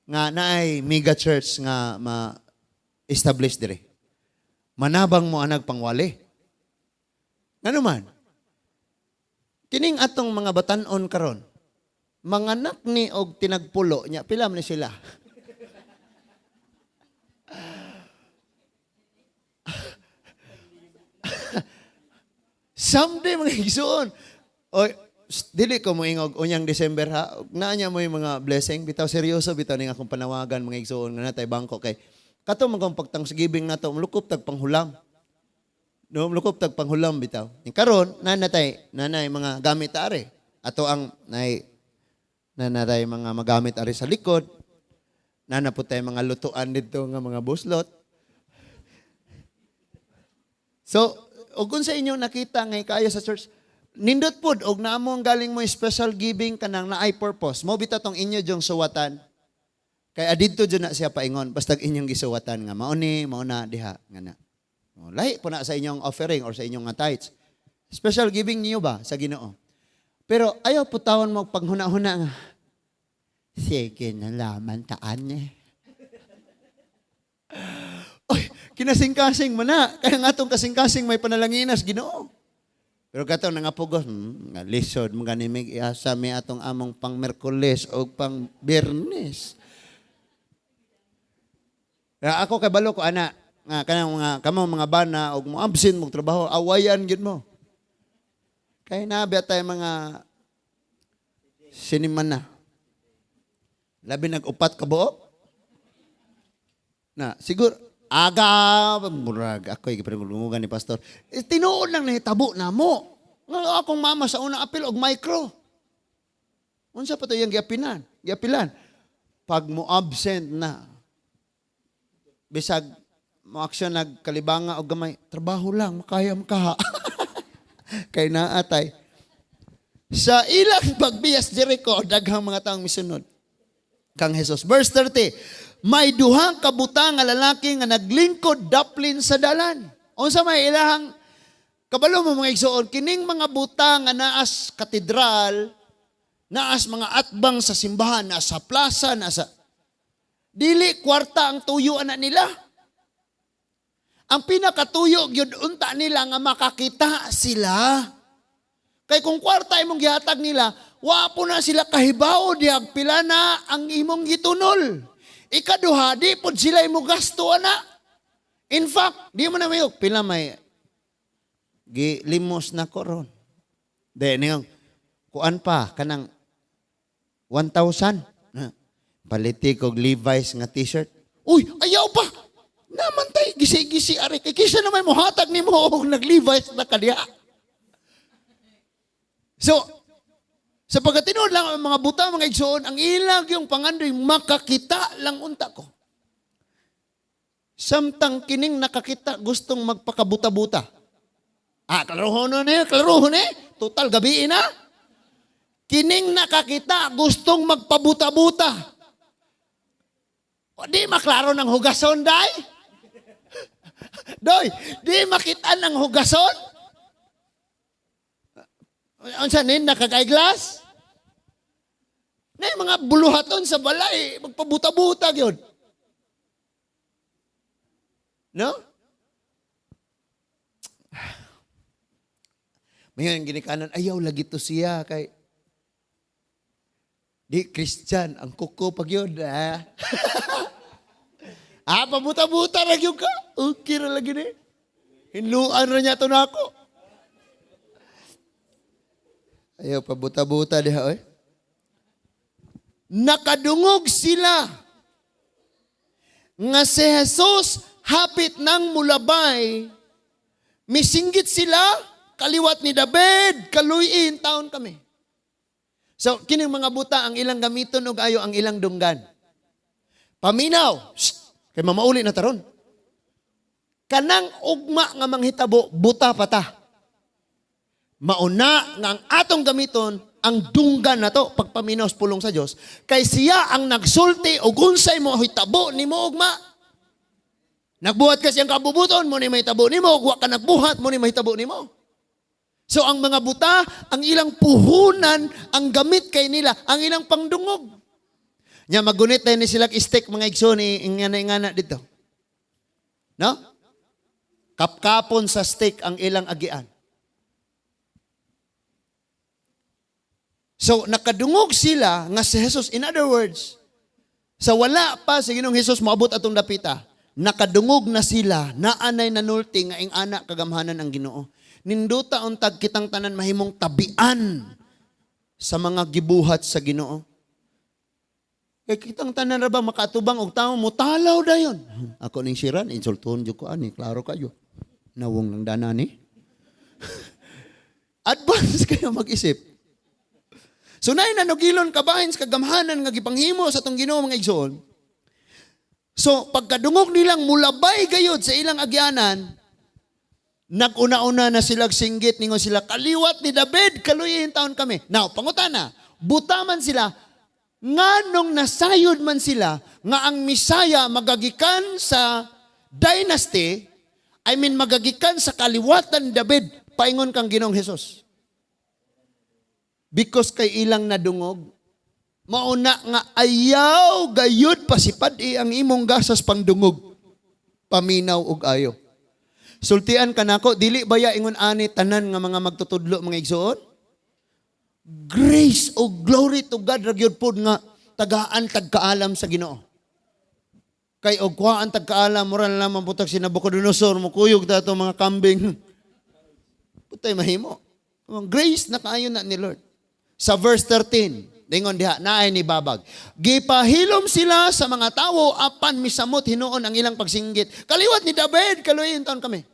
S1: nga naay mega church nga ma-establish dire. Manabang mo anag pangwali. Ngano man? Kining atong mga batan-on karon, manganak ni og tinagpulo nya pila man ni sila. Someday mga igsoon. Oy, dili ko moingog unyang December ha. Naa niya mo yung mga blessing bitaw seryoso bitaw ning akong panawagan mga igsoon nga natay bangko kay kato man kong pag-Thanksgiving nato mulukop tag panghulam. No, mulukop tag panghulam bitaw. Ning karon nanatay nanay mga gamit are. Ato ang nay nanatay mga magamit are sa likod. Nana po tay mga lutuan didto nga mga buslot. So, og kung sa inyo nakita ngay kaayo sa church, nindot pod og naamo ang galing mo special giving kanang naay purpose. Mo bitaw tong inyo jong suwatan. Kay adidto jud na siya paingon bastag inyong gisuwatan nga mao ni mao na diha nga na. O, lahi po na sa inyong offering or sa inyong nga tithes. Special giving niyo ba sa Ginoo? Pero ayaw po tawon mo paghuna-huna nga. Sige na laman taan niya. Oy, kinasingkasing man na. Kaya nga atong kasingkasing may panalanginas Ginoo. Pero katong nangapugos, nga lisod mga ganimig iasa mi atong among pang Merkules o pang Biyernes. Kaya ako kay balo ko ana nga kanang mga kamo mga bana og mo absent mo trabaho awayan gyud mo. Kay nabi tay mga siniman na. Labi nag-upat ka buok. Na siguro aga murag ako'y gipanulungan ni pastor. Eh, tinuod lang nahitabo namo. Nga akong mama sa una apil og micro. Unsa pa to iyang giapinan? Giapilan. Pag mo absent na bisag mo aksyon nagkalibanga og gamay, trabaho lang makaya makaha. Kay naatay. Sa ilang pagbiyas Jericho, daghang mga taong misunod kang Jesus. Verse 30, may duhang kabutang nga lalaki nga naglingkod daplin sa dalan. Unsa may ilahang kabalo mo mga igsoon, kining mga butang nga naas katedral, naas mga atbang sa simbahan, naas sa plaza, naas sa dili kwarta ang tuyo ana nila. Ang pinakatuyo gyud unta nila nga makakita sila. Kay kung kwarta imong gihatag nila, wa po na sila kahibaw dihag pila na ang imong gitunol. Ikaduha, di pod sila imong gasto ana. In fact, di mo na mayok pila may gilimos na ko ron. Di niyong kuan pa kanang 1,000. Paliti kog Levi's nga t-shirt. Uy, ayaw pa. Namantay gisi-gisi ari kay kisa na may mohatag nimo og nag-Levi's na kadiha. So, sa pagkatinuod lang ang mga buta, mga igsoon, ang ilang yung pangandoy, makakita lang unta ko. Samtang kining nakakita, gustong magpakabuta-buta. Ah, klarohon na niya, klarohon eh. Total, gabi na. Kining nakakita, gustong magpabuta-buta. O, di maklaro ng hugason, day. Doy, di makita ng hugason. Unsa nin nakakaiglas? Na yung mga buluhaton sa balay, magpabuta-buta gyud. No? Mayon ginikanan, ayaw lagi to siya kay di Christian, ang kuko pag yun. Ah, ah, pabuta-buta ra gyud ka. Okay ra lagi ni. Hinluan ra niya to nako. Ayaw pabuta-buta diha oy. Nakadungog sila nga si Jesus hapit nang mulabay, misinggit sila, "Kaliwat ni David, kaluy-i taon kami." So, kining mga buta ang ilang gamiton og ayo ang ilang dunggan. Paminaw, shh, kay mamauli na taron. Kanang ugma nga manghitabo, buta pata. Mauna nga ang atong gamiton ang dunggan nato pagpaminaw sa pulong sa Dios kay siya ang nagsulti og unsay mo hitabo nimo ugma. Nagbuhat ka siyang kabubuton mo ni mahitabo nimo, ug wa ka nagbuhat mo ni mahitabo nimo. So ang mga buta, ang ilang puhunan, ang gamit kay nila, ang ilang pangdungog. Nya magunit tayo ni sila stick, mga igsoon, ingana ingana dito. No? Kapkapon sa stick ang ilang agian. So nakadungog sila nga si Jesus, in other words, sa wala pa si Ginoong Jesus moabot atong dapita, nakadungog na sila, naanay nanulti nga ing ana kagamhanan ang Ginoo. Ninduta untag kitang tanan mahimong tabian sa mga gibuhat sa Ginoo. Kay kitang tanan ra ba makatubang og tawo mutalaw dayon. Ako ning siran insultuhon jud ko ani, klaro kayo. Nawong lang dana ni. Advance kayo mag-isip. So nay nanugilon kabahin sa kagamhanan nga gipanghimo sa atong Ginoo, mga igsoon. So pagkadungog nilang mulabay gayud sa ilang agyanan, nag-una-una na sila singgit, ningon sila, "Kaliwat ni David, kaluy-i taon kami." Now, pangutana, buta man sila, nganong nasayod man sila nga ang Misaya magagikan sa dynasty, I mean magagikan sa kaliwatan ni David, paingon kang Ginoong Hesus? Because kay ilang nadungog, mauna nga ayaw gayud pasipad-i ang imong gasas pangdungog, paminaw og ayo. Sultian ka nako, dili baya ingon ani tanan nga mga magtutudlo, mga igsoon? Grace o glory to God ra gyud pod nga tagaan tagkaalam sa Ginoo. Kay og kuhaan tagkaalam, mura na lamang putag si Nabucodonosor, mukuyog ta ato mga kambing. Putay mahimo. Ang grace na kaayo na ni Lord. Sa verse 13, dingon diha, naay ni babag. Gipahilom sila sa mga tawo apan misamot hinuon ang ilang pagsinggit, "Kaliwat ni David, kaluy-i taon kami."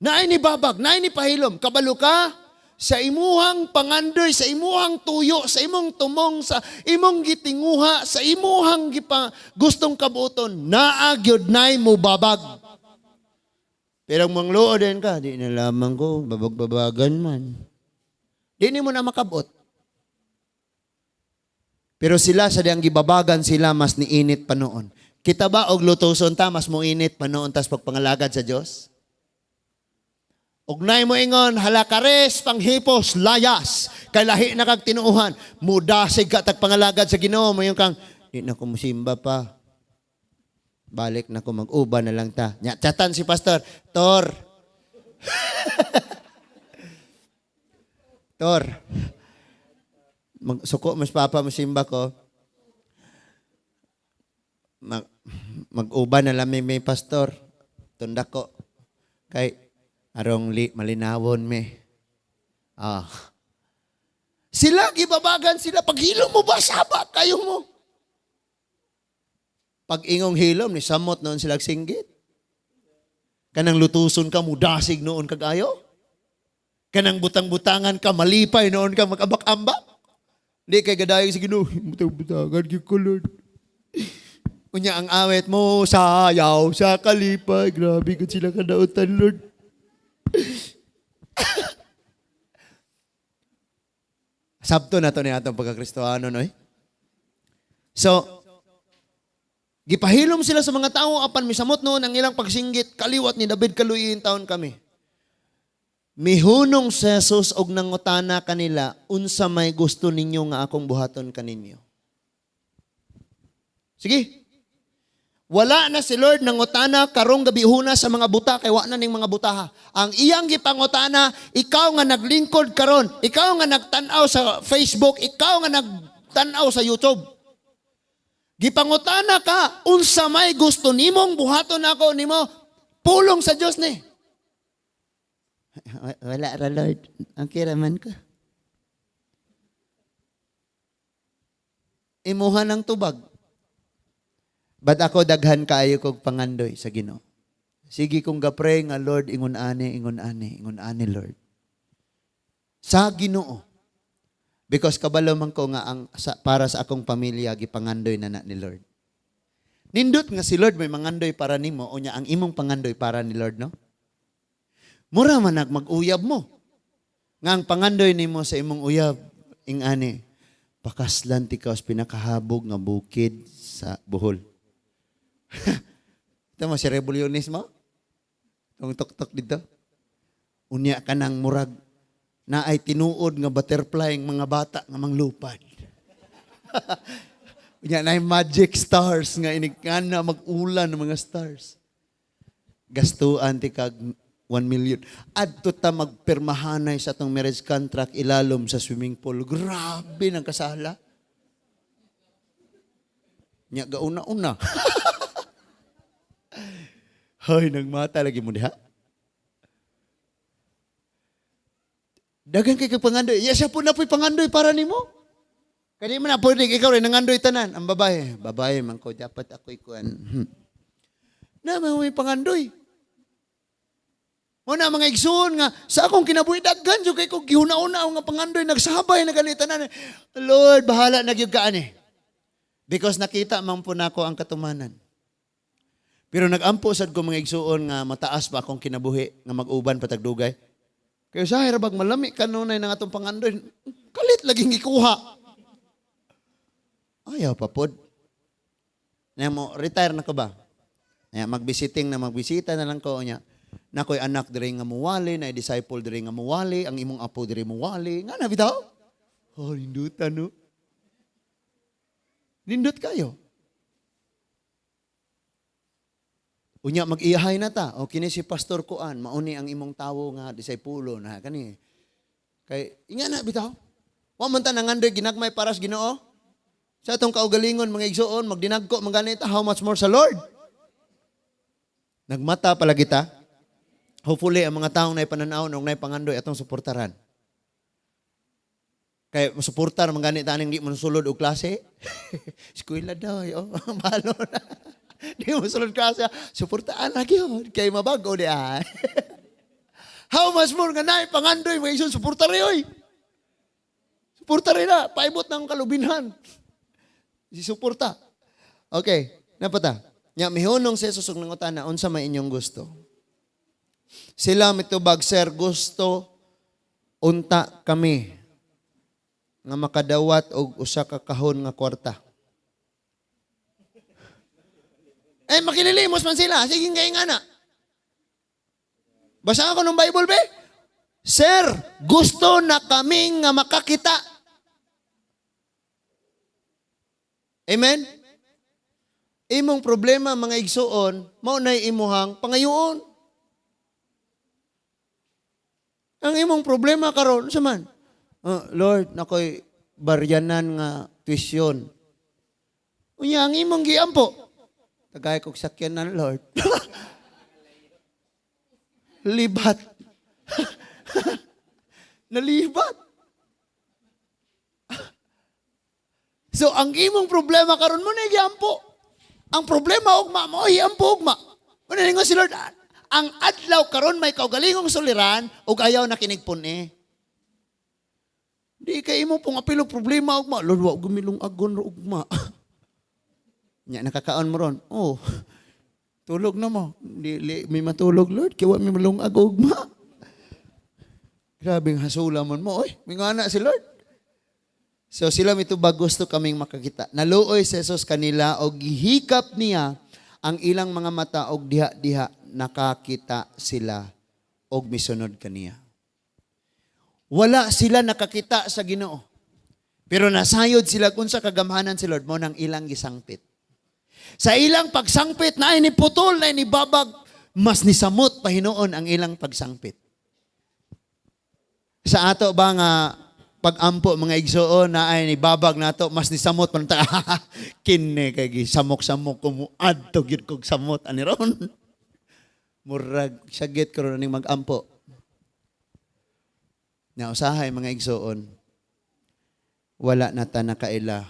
S1: Naay ni babag, naay ni pahilom. Kabalo ka sa imuhang pangandoy, sa imuhang tuyo, sa imong tumong, sa imong gitinguha, sa imuhang gipa, gustong kabuoton, naa gyud nay mo babag. Pero ang mangluo din ka, di na lamang ko, babag-babagan man. Di ni mo na makabot. Pero sila sa diyang gibabagan sila, mas niinit pa noon. Kita ba og lutuson ta, mas moinit pa noon tas pagpangalagad sa Dios? Og nay mo ingon, halakares, panghipos, layas, kay lahi na kag tinuuhan, mudasig ka tag pangalagad sa Ginoo, mo yung kang, di na ko musimba pa. Balik na ko, mag-uba na lang ta. Nya, chatan si pastor, Tor. Tor. Magsuko mas papa musimba ko. Mag-uba na lang may pastor. Tunda ko. Kay arong li, malinawon me. Ah. Sila, gibabagan sila. Pag hilom mo ba, saba kayo mo. Pag ingong hilom, ni samot noon sila singgit. Kanang lutuson ka, mudasig noon kagayo. Kanang butang-butangan ka, malipay noon ka mag-ambak-ambak. Hindi kay gadayong sa Ginoo, butang-butangan gyud ko, Lord. Unya ang awit mo, sayaw sa kalipay. Grabe kung sila kadautan, Lord. Sabto na to ni atong pagkakristohano, no? Eh? So, gipahilom sila sa mga tao apan misamot noon ang ilang pagsinggit, "Kaliwat ni David, kaluy-i taon kami." Mihunong si Jesus og nangutana kanila, "Unsa may gusto ninyo nga akong buhaton kaninyo?" Sige. Wala na si Lord nangutana karong gabihuna sa mga buta kay wa na ning mga butaha. Ang iyang gipangutana, ikaw nga naglingkod karon, ikaw nga nagtan-aw sa Facebook, ikaw nga nagtan-aw sa YouTube. Gipangutana ka, unsa may gusto nimong buhaton ako nimo, pulong sa Dios ni. Wala ra, Lord. Ang kiraman ko. Imuha ng tubag. But ako, daghan kaayo kog pangandoy sa Ginoo. Sige kong ga-pray nga, "Lord, ingon ani, ingon ani, ingon ani, Lord." Sa Ginoo. Because kabalo man ko nga para sa akong pamilya gipangandoy na na ni Lord. Nindot nga si Lord may mangandoy para nimo, unya ang imong pangandoy para ni Lord, no? Mura man nag mag-uyab mo. Nga ang pangandoy nimo sa imong uyab ing-ani, "Pakaslan ti ka sa pinakahabog nga bukid sa Bohol." Ito mo si revolutionismo? Itong tok-tok dito. Unya ka nang murag na ay tinuod nga butterfly ang mga bata nga manglupad. Unya na magic stars nga inig na mag-ulan ng mga stars. Gastuan ti kag 1 million. Adto ta magpirmahanay sa atong marriage contract ilalom sa swimming pool. Grabe ng kasala. Nya gauna-una. Hoy, nagmata lagi mo diha. Daghan kay kag pangandoy. Ya siya po na po'y pangandoy para nimo. Kaya man na pwede ikaw rin nangandoy tanan. Ang babae, babae man ko, dapat ako'y kuan. Na may pangandoy. Mo na mga igsoon nga sa akong kinabuhi daghan jud kay ko gihuna-una nga pangandoy, nagsabay na gani tanan. Lord, bahala na gyud ka ani. Because nakita man po nako ang katumanan. Pero nagampo sad ko, mga igsuon, nga mataas pa akong kinabuhi nga mag-uban patagdugay. Kaya sa bag malami kanunay ng atong pangandoy, kalit laging gikuha. Ayaw pa pod. Na mo retire na ko ba? Nya magbisiting na magbisita na lang ko niya. Nakoy anak diri nga muwali, na disciple diri nga muwali, ang imong apo diri muwali. Nga na bitaw? Oh, nindutan no. Nindot kayo. Unya mag-iyahay na ta. O kini si Pastor Kuan, mauni ang imong tawo nga disipulo na kani. Kay inga na bitaw. Wa man ta nangandoy ginagmay para sa Ginoo. Sa atong kaugalingon, mga igsuon, magdinagko man ganita, how much more sa Lord? Nagmata pala kita. Hopefully, ang mga taong na pananaw nung na pangandoy atong suportaran. Kay suportar man gani ta aning di mo sulod og klase. Eskwela daw, oh, malo na. Di mo sulod klase, suportaan na gyud kay mabago di ay. How much more nga naay pangandoy, mga igsoon, suporta rin oy. Suporta rin na, paibot ng kalubinhan. Si suporta. Okay, napata. Nya mihunong si Jesus ug nangutana, "Unsa may inyong gusto?" Sila mitubag, "Sir, gusto unta kami nga makadawat og usa ka kahon nga kwarta." Eh, makililimos man sila. Sige kay nga na. Basa ako ng Bible, be. "Sir, gusto na kaming nga makakita." Amen? Imong problema, mga igsuon, mao nay imuhang pangayoon. Ang imong problema karon sa man, "Lord, nakoy baryanan nga tuition." Unya ang imong giampo, "Tagay kog sakyanan, Lord." Libat. Nalibat. So ang imong problema karon mo na giampo. Ang problema ugma mo iampo ugma. Mo na si Lord, ang adlaw karon may kaugalingong suliran ug ayaw na kinig pun-e. Di kay imo pong apilo problema ugma. "Lord, wa gumilong agon ro ugma." Nya nakakaon mo ron. Oh. Tulog na mo. Di, li, may matulog, Lord, kay wa mi malungag ugma. Grabe ang hasula man mo. Oy, may nga si Lord. So sila mitubag, "Gusto kaming makakita." Naluoy si Jesus kanila og gihikap niya ang ilang mga mata og diha-diha nakakita sila og misunod kaniya. Wala sila nakakita sa Ginoo. Pero nasayod sila kung sa kagamhanan si Lord mo nang ilang gisangpit. Sa ilang pagsangpit na ni putol na ni babag, mas nisamot pa hinuon ang ilang pagsangpit. Sa ato ba nga pag-ampo, mga igsuon, na ay ni babag nato, mas nisamot pa ta, kini kay gisamok-samok ko, muadto gyud kog samot ani ron. Murag sagit karon ning mag-ampo. Na usahay, mga igsuon, wala na ta nakaila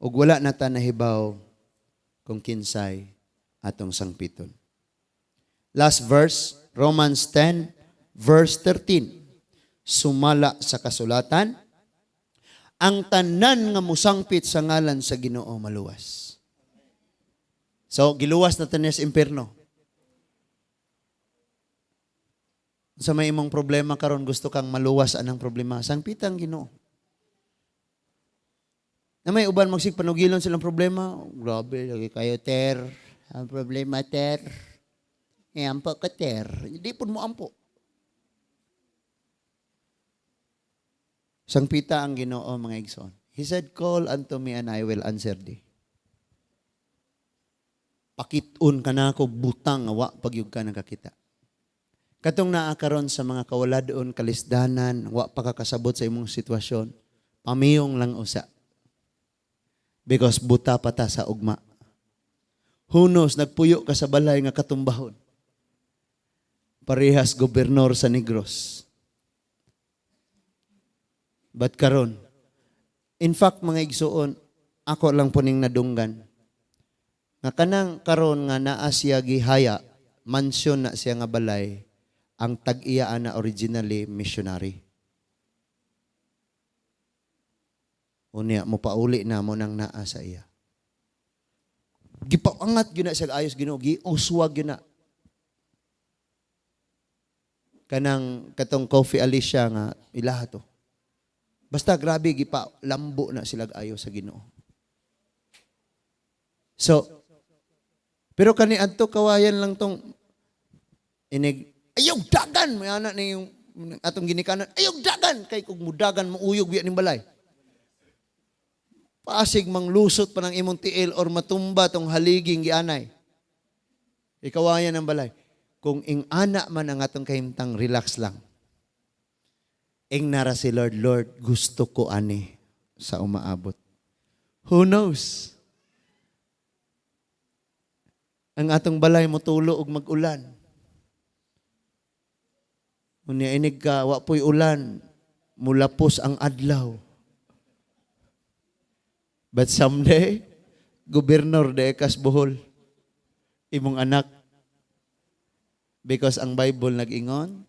S1: ug wala na ta nahibaw kung kinsay atong sangpiton. Last verse, Romans 10 verse 13. Sumala sa kasulatan, ang tanan nga musangpit sa ngalan sa Ginoo maluwas. So, giluwas na ta niya sa impierno. Sa may imong problema karon, gusto kang maluwas anang problema, sangpitan Ginoo. Na may uban magsig panugilon silang problema, "Grabe, lagi kayo, ter. Ang problema, ter. Eh, ampo ka, ter." Hindi po mo ampo. Sangpita ang Ginoo, mga igsoon. He said, "Call unto me and I will answer thee." Pakit-on ka na ako butang nga wa pagyug ka nakakita. Katong naa karon sa mga kawaladon, kalisdanan, wa pa ka kasabot sa imong sitwasyon, pamiyong lang usa. Because buta pa ta sa ugma. Hunos, nagpuyo ka sa balay nga katumbahon. Parehas gobernador sa Negros. But karon, in fact, mga igsuon, ako lang po ning nadunggan. Nga kanang karon nga naa siya gihaya, mansion na siya nga balay, ang tag-iya na originally missionary. Unya, mo pauli na mo nang naa sa iya. Gipaangat gyud na siya ayos Ginoo, giuswag gyud na. Kanang katong Coffee Alicia nga ilaha to. Basta grabe gipa lambo na sila ayo sa Ginoo. So, pero kani adto kawayan lang tong inig ayaw dagan may anak ni yung atong ginikanan, ayaw dagan kay kung mudagan muuyog biya ning balay. Pasig manglusot pa ng imong tiil or matumba tong haliging gianay. Ikawayan ang balay. Kung ing ana man ang atong kahimtang, relax lang. Ing nara si Lord, "Lord, gusto ko ani sa umaabot." Who knows? Ang atong balay motulo og mag-ulan. Unya inig ka, wa po'y ulan, mulapos ang adlaw. But someday, gobernador de kas Bohol, imong anak. Because ang Bible nag-ingon,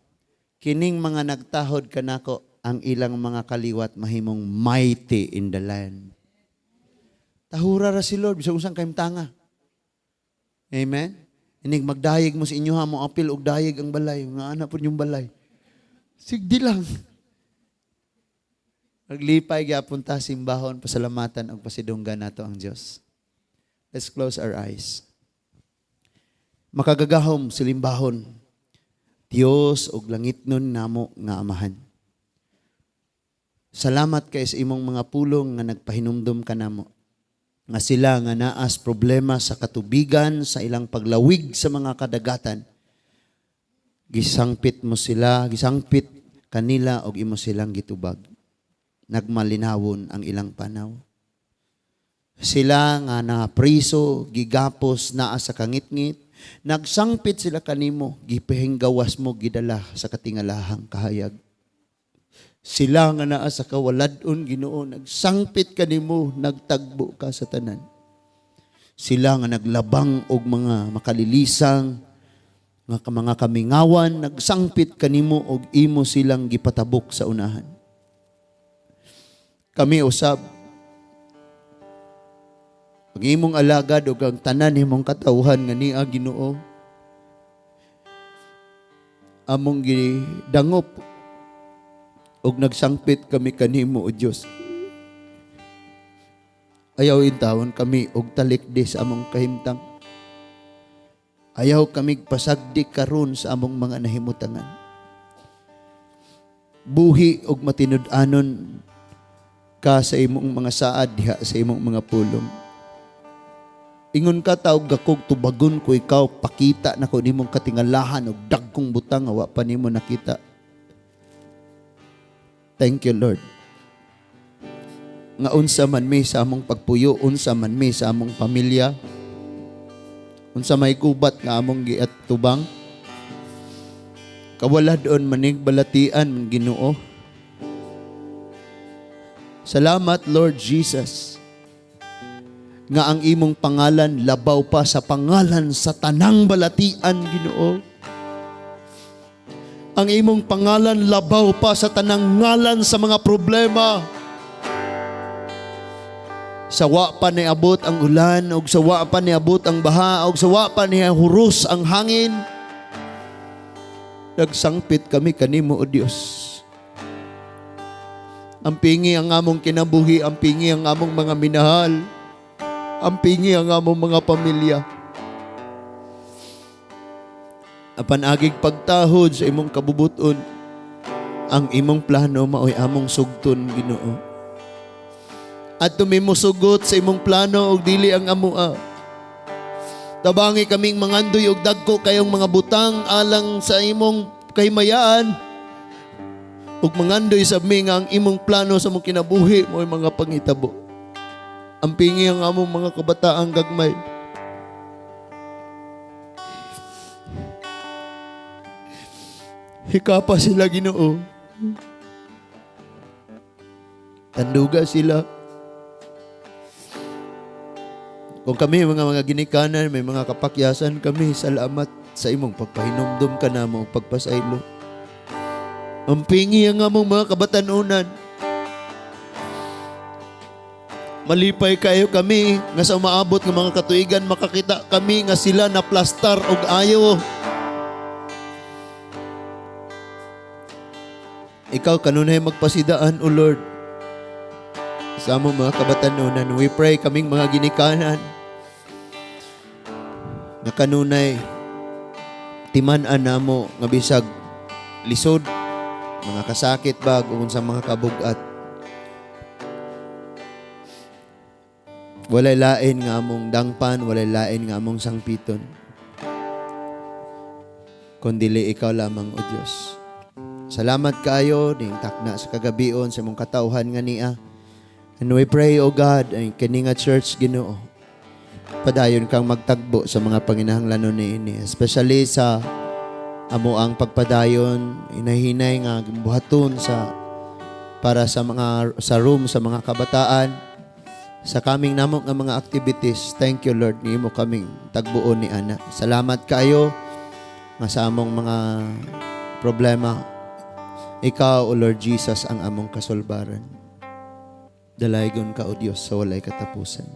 S1: kining mga nagtahod kanako, ang ilang mga kaliwat mahimong mighty in the land. Tahura ra si Lord, bisag unsang kahimtanga. Amen? Inig magdayeg mo sa inyo ha, mo apil og dayeg ang balay, nga ana po yung balay. Sigdi lang. Maglipay gyapon ta simbahon, pasalamatan og pasidunggan nato ang Dios. Let's close our eyes. Makagagahom silimbahon, Dios og langitnon namo nga Amahan. Salamat kay sa imong mga pulong nga nagpahinumdum kanamo. Nga sila nga naas problema sa katubigan sa ilang paglawig sa mga kadagatan. Gisangpit mo sila, gisangpit kanila og imo silang gitubag. Nagmalinawon ang ilang panaw. Sila nga napriso, gigapos naa sa kangitngit, nagsangpit sila kanimo, gipahinggawas mo, gidala sa katingalahang kahayag. Sila nga naa sa kawaladon, Ginoo, nagsangpit kanimo, nagtagbo ka sa tanan. Sila nga naglabang og mga makalilisang, nga mga kamingawan, nagsangpit kanimo og imo silang gipatabok sa unahan. Kami usab, ang imong alagad og ang tanan nimong katawhan nga niya, Ginoo, among gidangop og nagsangpit kami kanimo, o Dios. Ayaw intawon kami og talikdi sa among kahimtang. Ayaw kami pasagdi karon sa among mga nahimutangan. Buhi og matinud-anon ka sa imong mga saad diha sa imong mga pulong. Ingon ka taog gakog, tubagon ko ikaw, pakita nako nimong katingalahan og dagkong butang nga wa pa nimo nakita. Thank you, Lord. Nga unsa man mi sa among pagpuyo, unsa man mi sa among pamilya, unsa may gubat nga among giatubang, kawala-on manig balatian man, Ginoo. Salamat, Lord Jesus, nga ang imong pangalan labaw pa sa pangalan sa tanang balatian, Ginoo. Ang imong pangalan labaw pa sa tanang ngalan sa mga problema. Sa wa pa niabot ang ulan, ug sa wa pa niabot ang baha, ug sa wa pa nihuros ang hangin, nagsangpit kami kanimo, O Dios. Ampingi ang among kinabuhi, ampingi ang among mga minahal, ampingi ang among mga pamilya. Apan agig pagtahod sa imong kabubuton, ang imong plano maoy among sugton, Ginoo. At musugot sa imong plano og dili ang amoa. Tabangi kaming mangandoy og dagko kayong mga butang alang sa imong kahimayaan. Ug mangandoy sa mi nga ang imong plano sa among kinabuhi mo'y mga pangitabo. Ampingi ang among mga kabataang gagmay. Hikapa sila, Ginoo. Tanduga sila. Kung kami mga ginikanan, may mga kapakyasan kami, salamat sa imong pagpahinumdum ka namo ug pagpasaylo. Ampingi ang among mga kabatanunan. Malipay kayo kami nga sa umaabot nga mga katuigan makakita kami nga sila na plastar og ayo. Ikaw kanunay magpasidaan, O Lord, sa among mga kabatanunan. We pray kaming mga ginikanan nga kanunay timan-an namo nga bisag lisod, mga kasakit ba ug sa mga kabugat, walay lain nga among dangpan, walay lain nga among sangpiton, kundili ikaw lamang, O Dios. Salamat kaayo ning takna sa kagabion sa imong katawhan nga niya. And we pray, O God, ay kini nga church, Ginoo, padayon kang magtagbo sa mga panginahanglanon niini, especially sa amo ang pagpadayon hinahinay nga buhaton sa para sa mga sa room sa mga kabataan, sa kaming namo nga mga activities. Thank you, Lord, nimo kaming tagbuon ni ana. Salamat kaayo nga sa among mga problema, ikaw, O Lord Jesus, ang among kasulbaran. Dalaygon ka, O Dios, sa walay katapusan.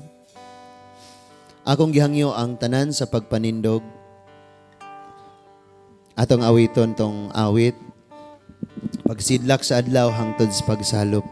S1: Akong gihangyo ang tanan sa pagpanindog. Atong awiton tong awit, "Pagsidlak sa Adlaw hangtod sa Pagsalop."